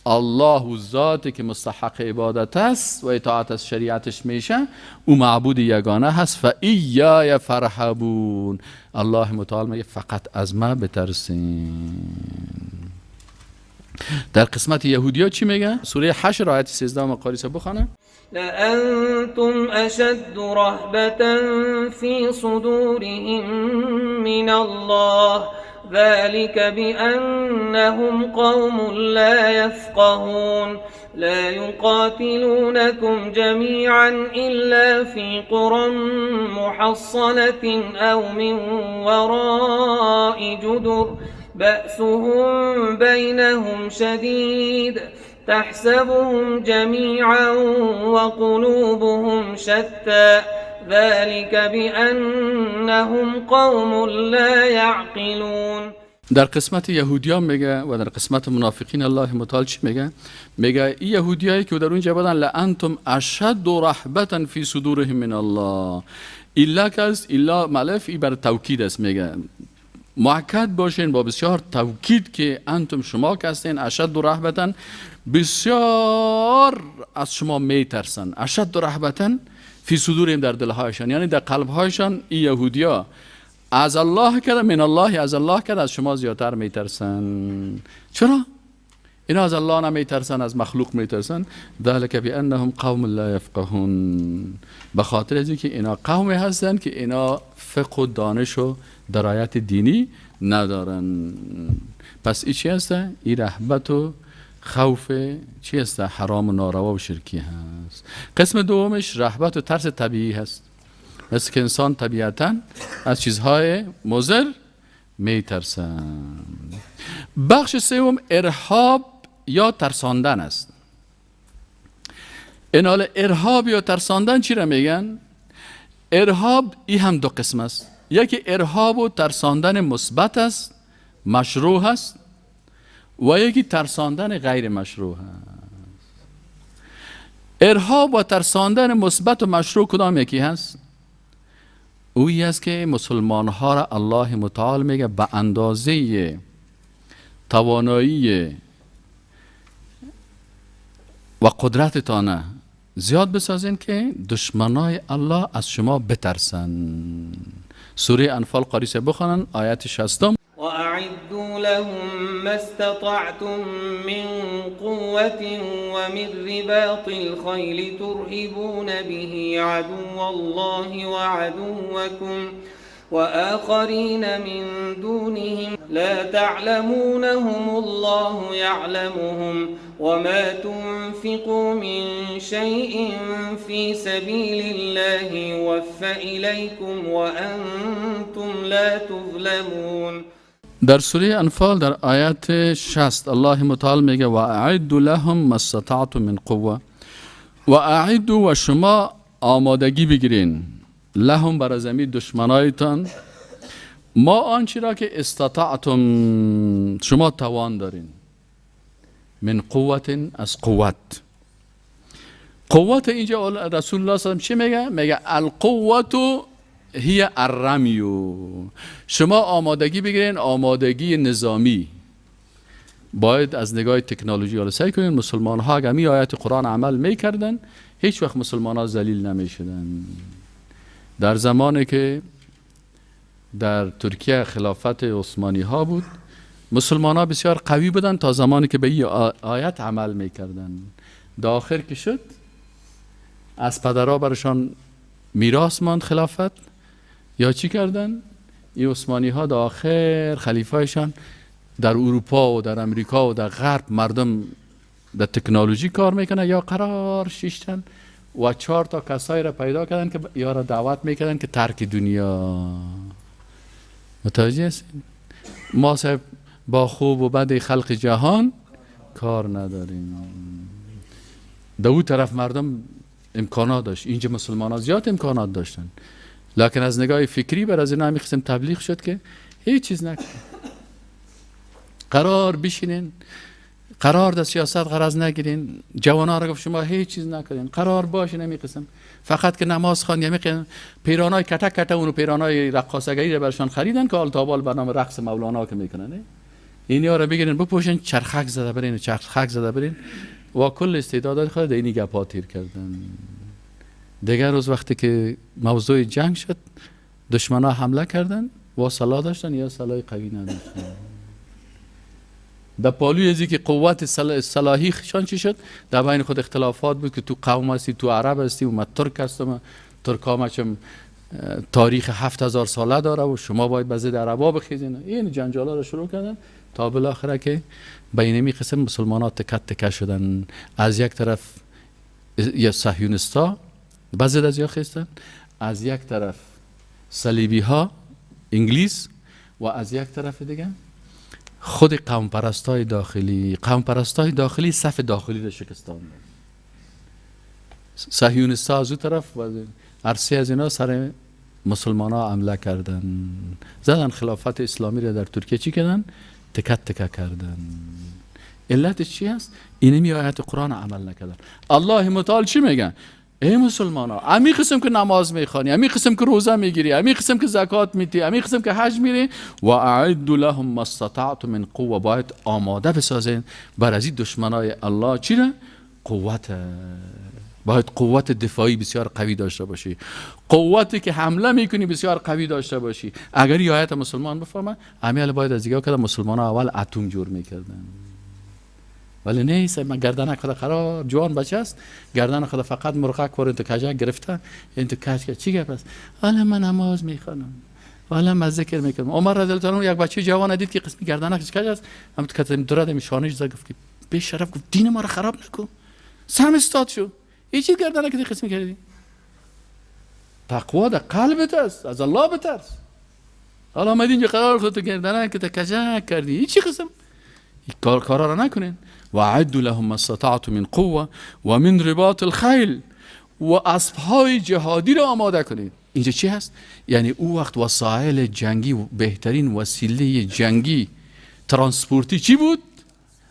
الله ذاتی که مستحق عبادت است و اطاعت از شریعتش میشه، او معبود یگانه هست. فایای فارهبون. الله متعال میگه فقط از ما بترسین. در قسمت یهودیا چی میگه؟ سوره حشر آیت 13 قاری صاحب بخونه. لأنتم أشد رهبة في صدورهم من الله ذلك بأنهم قوم لا يفقهون لا يقاتلونكم جميعا إلا في قرى محصنة أو من وراء جدر بأسهم بينهم شديد تحسبهم جميعا وقلوبهم شتى ذلك بأنهم قوم لا يعقلون. در قسمت یهودیان میگه و در قسمت منافقین الله متعال چی میگه؟ میگه این یهودیایی که در اونجا بودن لانتم اشد رهبة فی صدورهم من الله. الا کس الا ملف ای بر توکید است. میگه مؤکد باشین با بسیار توکید که انتم شما که هستین اشد رهبة، بسیار از شما میترسن. اشد رهبة فی صدورهم، در دلهایشان، یعنی در قلبهایشان. این یهودیا از الله کرده، من الله، از الله کرده، از شما زیادتر میترسن. چرا؟ اینا از الله نمیترسن، از مخلوق میترسن. ذلک بانهم قوم لا یفقهون. به خاطر از اینکه اینا قومی هستن که اینا فقه و دانش و درایت دینی ندارن. پس این چی هست؟ این رهبت و خوف چی هست؟ حرام و ناروا و شرکی هست. قسم دومش رهبت و ترس طبیعی هست، مثل که انسان طبیعتا از چیزهای مضر میترسن. بخش سوم ارهاب یا ترساندن است. این حال ارهاب یا ترساندن چی را میگن؟ ارهاب ای هم دو قسم است. یکی ارهاب و ترساندن مثبت است، مشروع است، و یکی ترساندن غیر مشروع است. ارهاب و ترساندن مثبت و مشروع کدام یکی هست؟ اویی است که مسلمان ها را الله متعال میگه به اندازه توانایی و قدرتتان زیاد بسازین که دشمنای الله از شما بترسن. سوره انفال قاری صاحب بخوانن آیت 60. وأعدوا لهم ما استطعتم من قوة ومن رباط الخيل ترهبون به عدو الله وعدوكم وآخرين من دونهم لا تعلمونهم الله يعلمهم وما تنفقوا من شيء في سبيل الله يوف إليكم وأنتم لا تظلمون. در سوره انفال در آیت 60 الله متعال میگه و اعدوا لهم ما استطعتم من قوه. و اعدوا، و شما آمادگی بگیرین، لهم بر زمین دشمنایتان، ما آنچه را که استطعتم شما توان دارین، من قوت، از قوت، قوت اینجا رسول الله صلی الله علیه و چی میگه؟ میگه القوت هی الرمی. شما آمادگی بگیرین، آمادگی نظامی باید از نگاه تکنولوژی حالا سعی کنین. مسلمان ها اگر می آیت قرآن عمل میکردن هیچ وقت مسلمان ها ذلیل نمیشدن. در زمانی که در ترکیه خلافت عثمانی ها بود، مسلمان ها بسیار قوی بودن تا زمانی که به این آیت عمل میکردن. در آخر که شد از پدرها برشان میراث ماند خلافت، یا چی کردن؟ این عثمانی ها در آخر خلیفهشان در اروپا و در امریکا و در غرب مردم در تکنولوژی کار میکنه یا قرار شیشتن و 4 تا کسایی را پیدا کردن که یا را دعوت میکردن که ترک دنیا. متوجه هستین؟ ما صاحب با خوب و بد خلق جهان کار نداریم. در اون طرف مردم امکانات داشت، اینجا مسلمان ها زیاد امکانات داشتن، لکن از نگاه فکری بر از اینا همی قسم تبلیغ شد که هیچ چیز نکن، قرار بشینین، قرار در سیاست غرض نگیرین. جوانا را گفت شما هیچ چیز نکنین، قرار باشین همی قسم، فقط که نماز خوان. یمی قسم پیرانای کته کته اونو پیرانای رقاصگری را برشان خریدن که حال تا بال برنامه رقص مولانا که میکنن، این را بگیرین بپوشین، چرخک زده برین، چرخک زده برین و کل استعدادات خود در اینی گپا تیر کردن. دیگر روز وقتی که موضوع جنگ شد، دشمنا حمله کردن و سلاح داشتن یا سلاح قوی نداشتن. در پالوی ازی که قوت سلاحی شان چی شد، در بین خود اختلافات بود که تو قوم هستی، تو عرب هستی و من ترک هستم، ترک ها تاریخ 7000 ساله داره و شما باید به ضد عربا بخیزین. این جنجالا رو شروع کردن تا بالاخره که بینمی قسم مسلمان ها تکت تکه شدن. از یک طرف یا صهیونیستا به ضد از یا خیستن، از یک طرف صلیبی ها انگلیس، و از یک طرف دیگه خود قوم پرستای داخلی. قوم پرستای داخلی صف داخلی را شکستاندن. صهیونیستا از اون طرف و عرصه از اینا سر مسلمان ها حمله کردن، زدن خلافت اسلامی را در ترکیه چی کردن؟ تکت تکه کردن. علتش چی هست؟ اینمی آیت قرآن عمل نکردن. الله متعال چی میگن؟ ای مسلمان ها، امی قسم که نماز میخوانی، امی قسم که روزه میگیری، امی قسم که زکات میدی، امی قسم که حج میری، و اعدوا لهم ما استطعتم من قوه، باید آماده بسازین بر از این دشمنای الله چی را؟ قوت. باید قوت دفاعی بسیار قوی داشته باشی، قوتی که حمله میکنی بسیار قوی داشته باشی. اگر این آیت مسلمان بفهمه، امیال باید از دیگه که مسلمان ها اول اتم جور میکردن، ولی نیست. من گردن خود قرار جوان بچه است، گردن خود فقط مرغک وارد تو کجا گرفته، این تو کج چی گپ است؟ حالا من نماز میخوانم، حالا من ذکر میکنم. عمر رضی الله عنه یک بچه جوان دید که قسمی گردنش کج است، هم تو کتم درد شانش زد، گفت که بی شرف، گفت دین ما رو خراب نکن، سرم استاد شو، این چی گردنه که قسمی کردی؟ تقوا در قلبت است، از الله بترس. حالا آمدی اینجا قرار خودت گردنه که کجا کردی، این چی قسم؟ این کارا را نکنین. وعدوا لهم ما استطعتم من قوه و من رباط الخیل، و اسب‌های جهادی را آماده کنید. اینجا چی هست؟ یعنی او وقت وسایل جنگی، بهترین وسیله جنگی ترانسپورتی چی بود؟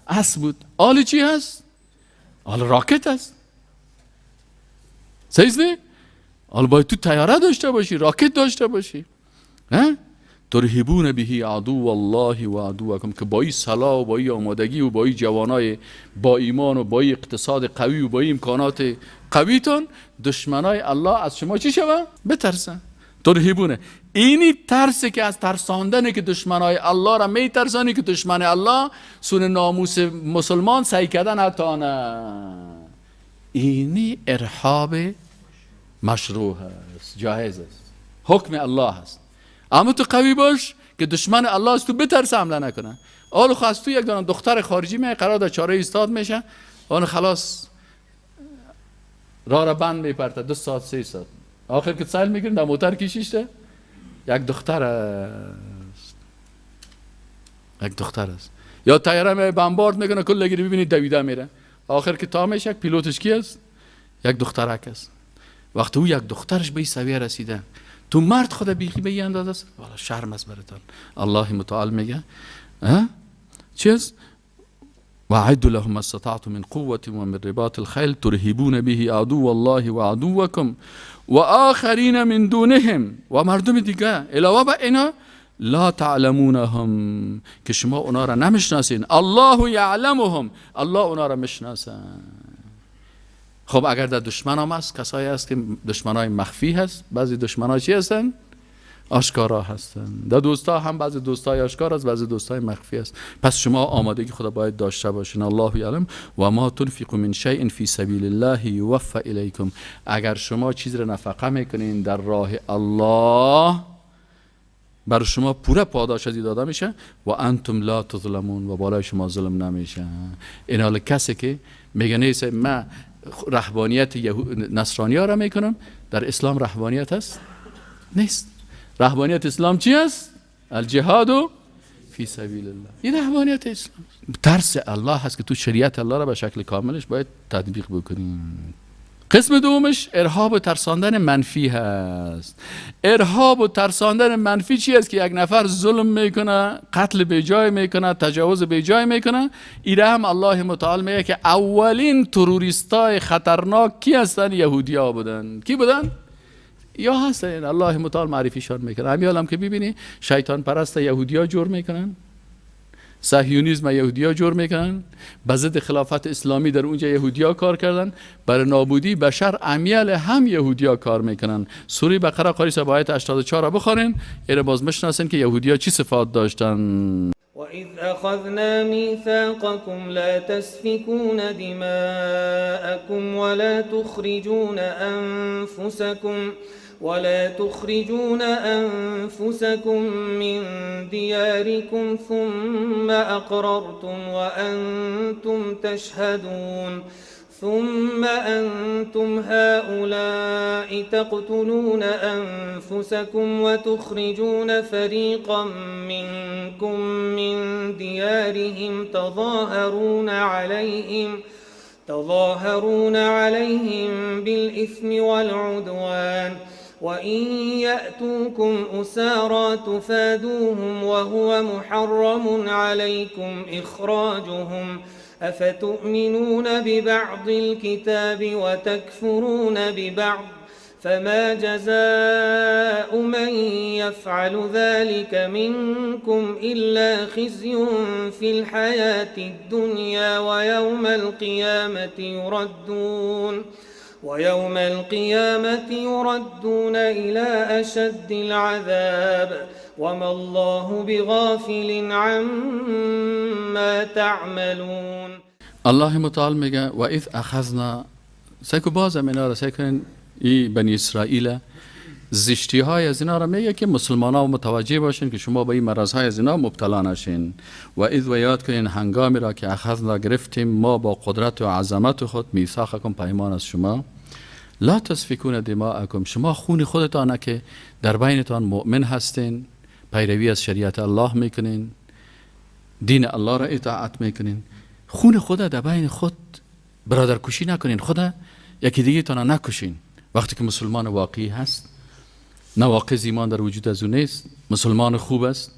اسب بود. آل چی هست؟ آل راکت هست. صحیح نه؟ آل باید تو طیاره داشته باشی، راکت داشته باشی. ها؟ ترهبون به عدو الله و عدوکم، که با این سلاح و با این آمادگی و با این جوانای با ایمان و با این اقتصاد قوی و با این امکانات قویتون دشمنای الله از شما چی شوه؟ بترسن. ترهبونه اینی ترس که از ترساندنه که دشمنای الله را میترسانی، که دشمن الله سون ناموس مسلمان سعی کردن حتی نه. اینی ارهاب مشروع است، جایز است، حکم الله است. اما تو قوی باش که دشمن الله از تو بترسه حمله نکنه. آلو خواست تو یک دانه دختر خارجی می قرار در چاره ایستاد میشه، آن خلاص راه را بند میپرته 2 ساعت 3 ساعت، آخر که سیل میگیریم در موتر کشیشته یک دختر است، یک دختر است. یا طیاره می بمبارد میکنه کل لگیری ببینید دویده میره، آخر که تا میشه پیلوتش کی است؟ یک دخترک است. وقتی او یک دخترش به این سویه رسیده، تو مرد خود بیخی به این اندازه است، والا شرم است براتان. الله متعال میگه چیز و اعدوا لهم ما استطعتم من قوة ومن رباط الخیل ترهبون به عدو الله و عدوکم و آخرین من دونهم، و مردم دیگه علاوه بر اینا لا تعلمونهم، که شما اونا را نمیشناسین، الله یعلمهم، الله اونا را میشناسن. خب اگر در دشمن هم هست، کسایی هست که دشمنای مخفی هست، بعضی دشمنای چی هستن؟ آشکارا هستن. در دوستا هم بعضی دوستای آشکار است، بعضی دوستای مخفی است. پس شما آمادگی خدا باید داشته باشین. الله یعلم و ما تنفقوا من شیء فی سبیل الله یوفى الیکم. اگر شما چیز را نفقه میکنین در راه الله، بر شما پوره پاداش از داده میشه و انتم لا تظلمون، و بالای شما ظلم نمیشه. این حال کسی که میگه نیست من رهبانیت نصرانی ها را میکنم، در اسلام رهبانیت هست؟ نیست. رهبانیت اسلام چی است؟ الجهاد فی سبیل الله. این رهبانیت اسلام. ترس الله هست که تو شریعت الله را به شکل کاملش باید تطبیق بکنیم. قسم دومش ارهاب و ترساندن منفی هست. ارهاب و ترساندن منفی چی است؟ که یک نفر ظلم میکنه، قتل به جای میکنه، تجاوز به جای میکنه. ایره هم الله متعال میگه که اولین تروریستای خطرناک کی هستن؟ یهودیا بودن. کی بودن؟ یا هستن. الله متعال معرفیشان میکنه. همین حالم که ببینی شیطان پرست یهودیا جور میکنن، صهیونیسم یهودیا جور میکنن، به ضد خلافت اسلامی در اونجا یهودیا کار کردن، برای نابودی بشر امیال هم یهودیا کار میکنن. سوره بقره قاری صاحب آیت 84 را بخوانین، ایره باز مشناسن که یهودیا چی صفات داشتن. وَإِذْ أَخَذْنَا مِيثَاقَكُمْ لَا تَسْفِكُونَ دِمَاءَكُمْ ولا تخرجون أنفسكم من دياركم ثم أقررتم وأنتم تشهدون ثم أنتم هؤلاء تقتلون أنفسكم وتخرجون فريقا منكم من ديارهم تظاهرون عليهم بالإثم والعدوان وإن يأتوكم أسارى تفادوهم وهو محرم عليكم إخراجهم أفتؤمنون ببعض الكتاب وتكفرون ببعض فما جزاء من يفعل ذلك منكم إلا خزي في الحياة الدنيا ويوم القيامة يردون إلى أشد العذاب وما الله بغافل عما تعملون. الله متعال میگه و اذ اخذنا، سیکو بازم اینا را سیکن ای بنی اسرائیل زشتی های از اینا را میگه که مسلمان ها متوجه باشین که شما به این مرض های از اینا مبتلا نشین. و اذ و یاد کنین هنگامی را که اخذنا گرفتیم ما با قدرت و عظمت خود میثاقکم پیمان از شما، لا تسفکون دماءکم، شما خون خودتان که در بینتان مؤمن هستین، پیروی از شریعت الله میکنین، دین الله را اطاعت میکنین، خون خود در بین خود برادرکشی نکنین، خود یکی دیگه تان نکشین. وقتی که مسلمان واقعی هست، نواقض ایمان در وجود از او نیست، مسلمان خوب است،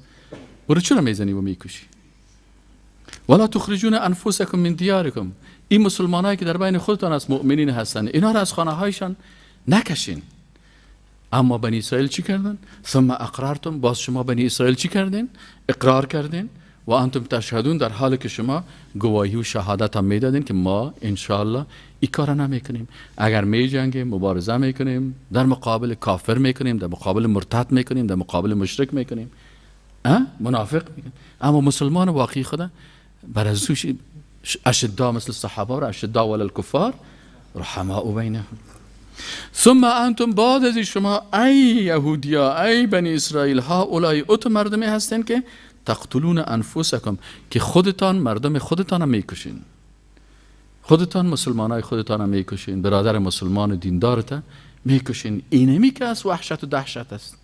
برو چرا میزنی و میکشی؟ ولا تخرجون انفسکم من دیارکم، این مسلمانایی که در بین خودتان از مؤمنین هستند، اینا را از خانه هایشان نکشین. اما بنی اسرائیل چی کردن؟ ثم اقرارتم، باز شما بنی اسرائیل چی کردین؟ اقرار کردین و انتم تشهدون، در حالی که شما گواهی و شهادت هم میدادین که ما انشاءالله این کار نمیکنیم، اگر میجنگیم مبارزه میکنیم، در مقابل کافر میکنیم، در مقابل مرتد میکنیم، در مقابل مشرک میکنیم، منافق میکنیم. اما مسلمان واقعی خدا بر از اشدا مثل صحابه و اشدا ولی الکفار رحماء بینهم. ثم انتم، بعد از شما ای یهودیا، ای بنی اسرائیل ها، اولای ات مردمی هستین که تقتلون انفسکم، که خودتان مردم خودتان هم میکشین، خودتان مسلمانای خودتان هم میکشین، برادر مسلمان دیندارت میکشین. اینمی که از وحشت و دهشت است،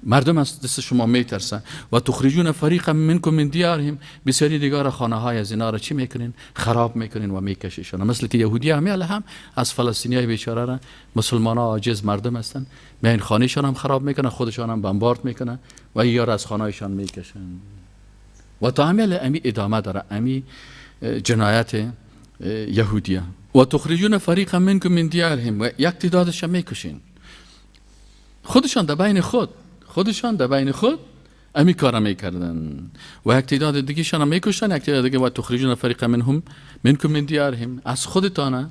مردم از دست شما میترسن. و تخرجون فریقا منکم من دیارهم، بسیاری دیگر خانه های از اینا را چی میکنین؟ خراب میکنین و میکشیشون. مثل که یهودی هم هم از فلسطینی های بیچاره را، مسلمان ها عاجز مردم هستن، میان خانهشان هم خراب میکنن، خودشان هم بمبارد میکنن و یار از خانه هایشان میکشن. و تا امی ادامه داره، امی جنایت یهودیه. و تخرجون فریقا منکم من دیارهم، و یک تعدادش میکشین، خودشان در بین خود، خودشان در بین خود امی کارا میکردن و یک تعداد دیگه شان میکشتن، یک تعداد دیگه. و تخرجون فریقا منهم منکم من دیارهم، از خودتان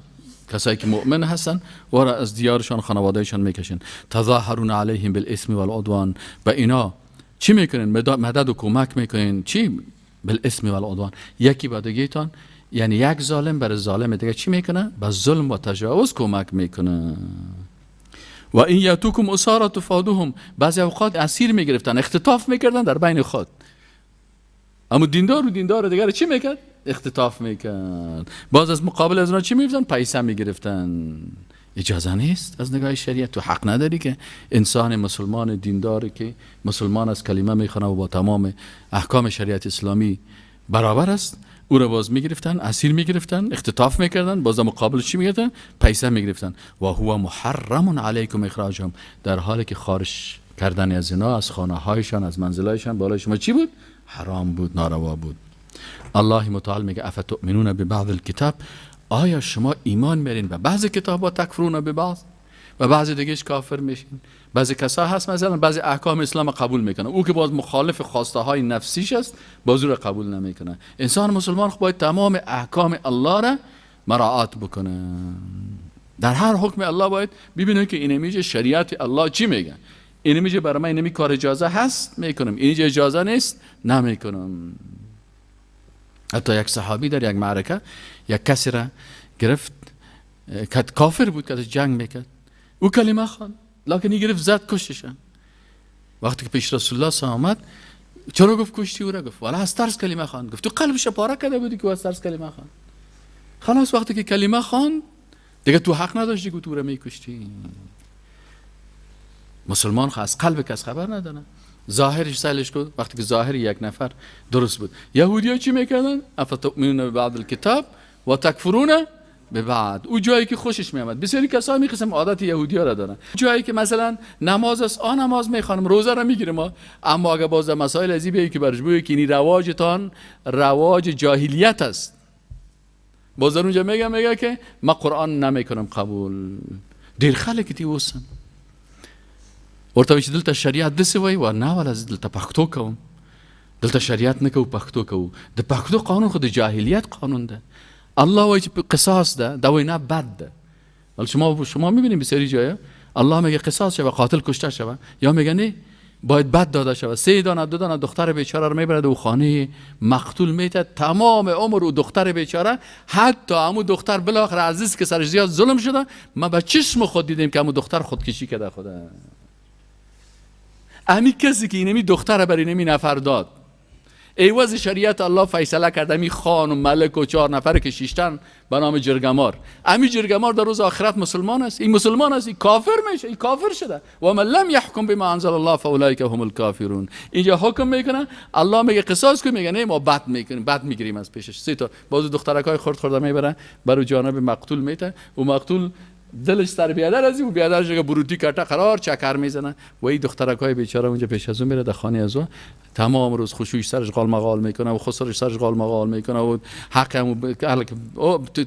کسایی که مؤمن هستن و را از دیارشان خانوادهشان میکشن. تظاهرون علیهم بالاسم والعدوان، و اینا چی میکنن؟ مدد و کمک میکنن. چی؟ بالاسم والعدوان، یکی با دیگه تان، یعنی یک ظالم بر ظالم دیگه چی میکنه؟ به ظلم و تجاوز کمک میکنه. و این یاتوکم اسارا تفادوهم، بعضی اوقات اسیر میگرفتن، اختطاف میکردن در بین خود. اما دیندار و دیندار دیگر چی میکرد؟ اختطاف میکرد. باز از مقابل از اونها چی میگرفتن؟ پیسه میگرفتن. اجازه نیست از نگاه شریعت، تو حق نداری که انسان مسلمان دینداری که مسلمان از کلمه میخونه و با تمام احکام شریعت اسلامی برابر است، او را باز میگرفتن، اسیر میگرفتن، اختطاف میکردن، باز مقابل چی میگرفتن؟ پیسه میگرفتن. و هو محرم علیکم اخراجهم، در حالی که خارج کردن از اینا، از خانه هایشان، از منزلهایشان بالای شما چی بود؟ حرام بود، ناروا بود. الله متعال میگه افتؤمنون ببعض الکتاب، آیا شما ایمان میرین به بعض کتاب و تکفرون به بعض، و بعضی دیگهش کافر میشین؟ بعضی کسا هست مثلا بعضی احکام اسلام قبول میکنه، او که باز مخالف خواسته های نفسیش است باز او را قبول نمیکنه. انسان مسلمان خب باید تمام احکام الله را مراعات بکنه. در هر حکم الله باید ببینه که اینمیجه شریعت الله چی میگه، اینمیجه برای من اینمی کار اجازه هست میکنم، اینجا اجازه نیست نمیکنم. حتی یک صحابی در یک معرکه یک کسی را گرفت که کافر بود، که جنگ میکرد، او کلمه خواند، لکن این گرفت زد کشتش. وقتی که پیش رسول الله صلی آمد، چرا گفت کشتی او را؟ گفت والا از ترس کلمه خواند. گفت تو قلبش پاره کرده بودی که از ترس کلمه خواند. خلاص وقتی که کلمه خواند دیگه تو حق نداشتی که تو را میکشتی. مسلمان از قلب کس خبر نداره، ظاهرش سالش بود. وقتی که ظاهر یک نفر درست بود، یهودی‌ها چی میکردن؟ افتؤمنون ببعض الکتاب و تکفرون ببعض. او جایی که خوشش میامد، بسیاری کسا می قسم عادت یهودی‌ها را دارن، جایی که مثلا نماز است آن نماز میخوانم، روزه را میگیرم، اما اگه باز مسائل از این که برش بگه که این رواجتان رواج جاهلیت است، باز در اونجا میگه که ما قرآن نمیکنم قبول. دیر خلک دی وسن ورته چې دلته شریعت داسې وایي، و نه ولا زه دلته پښتو کوم، دلته شریعت نه کوو پښتو کوو. د پښتو قانون خو د جاهلیت قانون ده. الله وایي چې قصاص ده، دا وایي نه بد ده. ولی شما میبینید بسیاری جایا الله میگه قصاص شوه، قاتل کشته شوه، یا میگه نه باید بد داده شوه. 3 دانه 2 دانه دختر بیچاره رو میبرد و خانه مقتول میته، تمام عمر و دختر بیچاره، حتی امو دختر بالاخره عزیز که سرش زیاد ظلم شده، ما به چشم خود دیدیم که امو دختر خودکشی کرده. خدا امی کسی که اینمی دختر بر اینمی نفر داد، ایواز شریعت الله فیصله کرد، امی خان و ملک و 4 نفر که شیشتن به نام جرگمار، امی جرگمار در روز آخرت مسلمان است، این مسلمان است، این کافر میشه، این کافر شده. و من لم یحکم بما انزل الله فاولئک هم الکافرون. اینجا حکم میکنه، الله میگه قصاص کن، میگه نه ما بد میکنیم، بد میگیریم از پیشش. 3 تا باز دخترکای خرد خورده میبرن برو جانب مقتول میته، و مقتول دلش سر بیادر از او بیادرش که بروتی کټه قرار چکر میزنه، و این دخترکای بیچاره اونجا پیش از اون میره در خانه از او، تمام روز خوشوش سرش قال مقال میکنه و خسرش سرش قال مقال میکنه و حق هم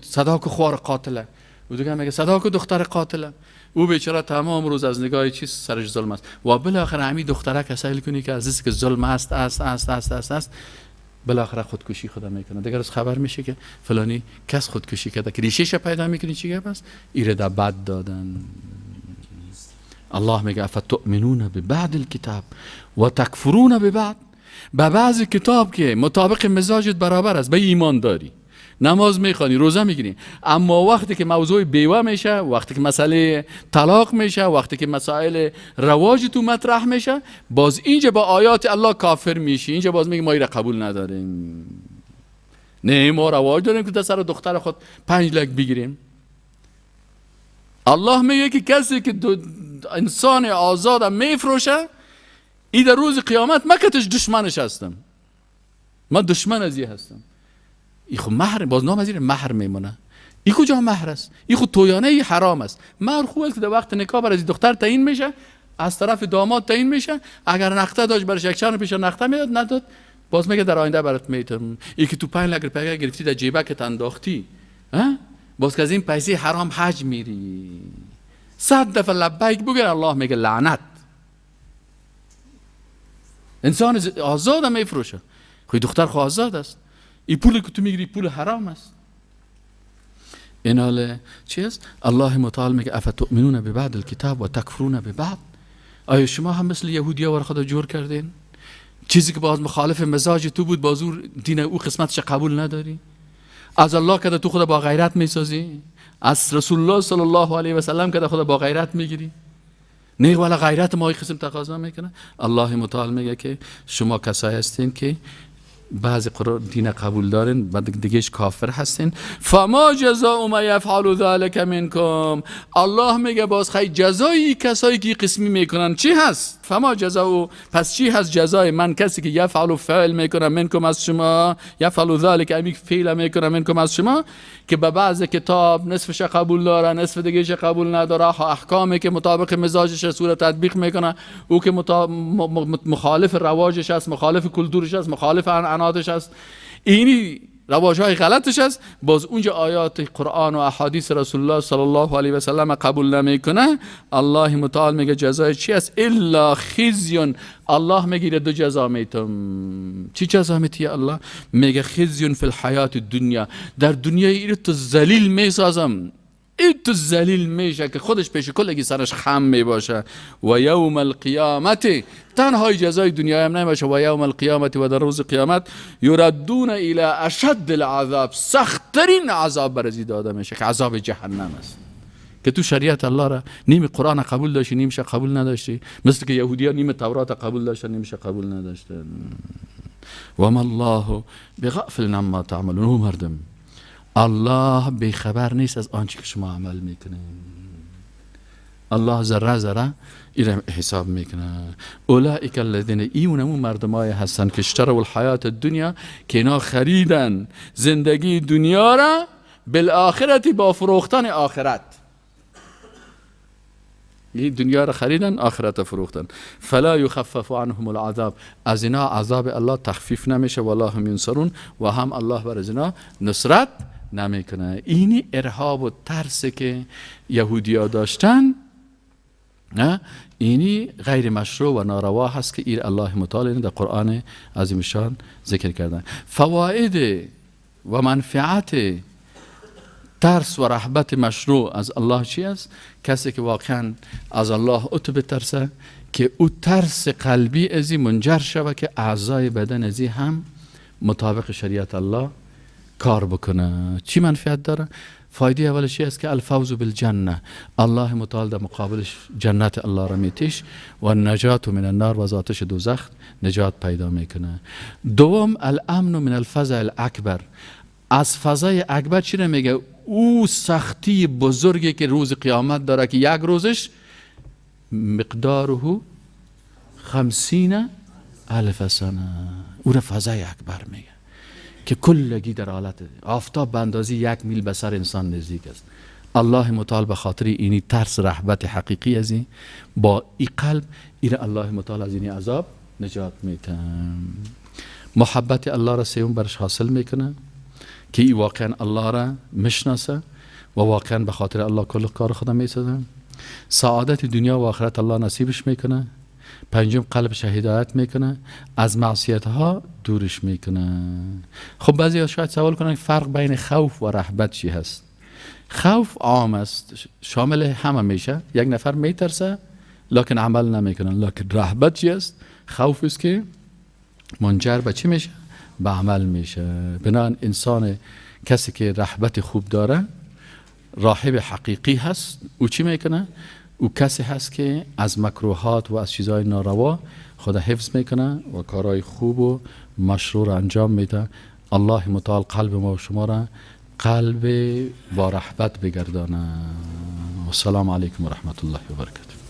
صدا کو خوار قاتله، و دیگه میگه صدا کو دختر قاتله. او بیچاره تمام روز از نگاه چیز سرش ظلم است. و بالاخره همین دخترک سیل کنی که عزیز که ظلم است است است است است است، بالاخره خودکشی خدا میکنه. دیگر از خبر میشه که فلانی کس خودکشی کرده که ریشه‌ش پیدا میکنی چی گپ است؟ ایره در بد دادن. الله میگه افتؤمنون ببعض الکتاب و تکفرون ببعض. به بعض کتاب که مطابق مزاجت برابر است به ایمان داری، نماز میخوانی، روزه میگیری، اما وقتی که موضوع بیوه میشه، وقتی که مسئله طلاق میشه، وقتی که مسائل رواج تو مطرح میشه، باز اینجا با آیات الله کافر میشی. اینجا باز میگه ما ایره قبول نداریم، نه ما رواج داریم که سر دختر خود 5 لک بگیریم. الله میگه که کسی که انسان آزاد میفروشه، ای در روز قیامت من کتش دشمنش هستم، من دشمن از هستم. ای خب مهر، باز نام از این مهر میمونه. ای کجا مهر است؟ ای خود تویانه ای حرام است. مهر خوب است که در وقت نکاح برای دختر تعیین میشه، از طرف داماد تعیین میشه. اگر نقطه داشت برش یک چند پیش نقطه میداد، نداد باز میگه در آینده برات میتم. ای که تو 5 لک روپیه گرفتی در جیبکت انداختی، باز که از این پیسه حرام حج میری، 100 دفعه لبیک بگیر، الله میگه لعنت. انسان آزاد هم میفروشه. خو دختر خو آزاد است، این پول که تو میگیری پول حرام است. این حال چی است؟ الله متعال میگه افتؤمنون ببعض الکتاب و تکفرون ببعض. آیا شما هم مثل یهودیا ور خدا جور کردین؟ چیزی که باز مخالف مزاج تو بود، باز او دین او قسمتش قبول نداری؟ از الله که تو خدا با غیرت میسازی، از رسول الله صلی الله علیه و سلم که خدا با غیرت میگیری، نه والا غیرت ما قسم تقاضا میکنه. الله متعال میگه که شما کسایی هستین که بعضی دین قبول دارین و دیگهش کافر هستین. فما جزاء ما یفعل ذلک منکم. الله میگه باز خیلی جزایی کسایی که قسمی میکنن چی هست؟ فما جزاء، پس چی هست جزای من کسی که یفعل فعل میکنه منکم از شما، یفعل ذلک امی فعل میکنه منکم از شما، که به بعض کتاب نصفش قبول داره نصف دیگهش قبول نداره، احکامی که مطابق مزاجش صورت تطبیق میکنه، او که مخالف رواجش است، مخالف کلتورش است، مخالف عنعناتش است، اینی رواجهای غلطش است، باز اونجا آیات قرآن و احادیث رسول الله صلی الله علیه و سلم قبول نمیکنه. الله متعال میگه جزای چی است؟ الا خزی. الله میگه دو جزا میتم. چی جزا میتی الله؟ میگه خزی فی الحیات الدنیا، در دنیای اینو تو ذلیل میسازم، این تو ذلیل میشه که خودش پیش کلگی سرش خم میباشه. و یوم القیامت، تنهای جزای دنیا هم نمیشه، و یوم القیامت و در روز قیامت یردون الی اشد العذاب، سختترین عذاب برزی داده میشه که عذاب جهنم است. که تو شریعت الله را نیم قرآن قبول داشتی نیمش قبول نداشتی، مثل که یهودیان نیم تورات قبول داشتن نیمش قبول نداشتن. و ما الله بغافل عما تعملون. مردم الله بیخبر نیست از آنچه که شما عمل میکنین. الله ذره ذره ایرم حساب میکنه. اولئک الذین، ایونمون مردمای هستن که اشتروا الحیات الدنیا، که اینا خریدن زندگی دنیا را بالآخرت، با فروختن آخرت. این دنیا را خریدن آخرت فروختن. فلا یخفف عنهم العذاب، از اینا عذاب الله تخفیف نمیشه، ولا هم ینصرون، و هم الله بر از اینا نصرت نمیکنه. اینی ارهاب و ترس که یهودیا داشتن، نه اینی غیر مشروع و ناروا هست که ایر الله متعال در قرآن عظیم شان ذکر کردن. فواید و منفعت ترس و رهبت مشروع از الله چی است؟ کسی که واقعا از الله اتو بترسه، که او ترس قلبی ازی منجر شوه که اعضای بدن ازی هم مطابق شریعت الله کار بکنه. چی منفعت داره؟ فایده اولش چی است؟ که الفوز بالجنه، الله متعال در مقابلش جنت الله را میتیش و نجات من النار، و از آتش دوزخ نجات پیدا میکنه. دوم الامن من الفزع الاکبر، از فضای اکبر چی میگه؟ او سختی بزرگی که روز قیامت داره که یک روزش مقداره 50,000 سنه، او را فضای اکبر میگه که کلگی در حالت آفتاب به اندازه 1 میل به سر انسان نزدیک است. الله متعال به خاطر اینی ترس رهبت حقیقی از این با ای قلب ایره الله متعال از اینی عذاب نجات میده. محبت الله را سیوم برش حاصل میکنه که ای واقعا الله را میشناسه و واقعا به خاطر الله کل کار خودم میسازه. سعادت دنیا و آخرت الله نصیبش میکنه. پنجم قلبش هدایت میکنه، از معصیت ها دورش میکنه. خب بعضی ها شاید سوال کنن فرق بین خوف و رهبت چی هست؟ خوف عام است، شامل همه میشه، یک نفر میترسه لکن عمل نمیکنه. لکن رهبت چی است؟ خوف است که منجر به چی میشه؟ به عمل میشه. بنابراین انسان کسی که رهبت خوب داره، راهب حقیقی هست، او چی میکنه؟ او کسی هست که از مکروهات و از چیزهای ناروا خدا حفظ میکنه و کارهای خوب و مشروع را انجام میده. الله متعال قلب ما و شما را قلب با رحبت بگردانه. و السلام علیکم و رحمت الله و برکاته.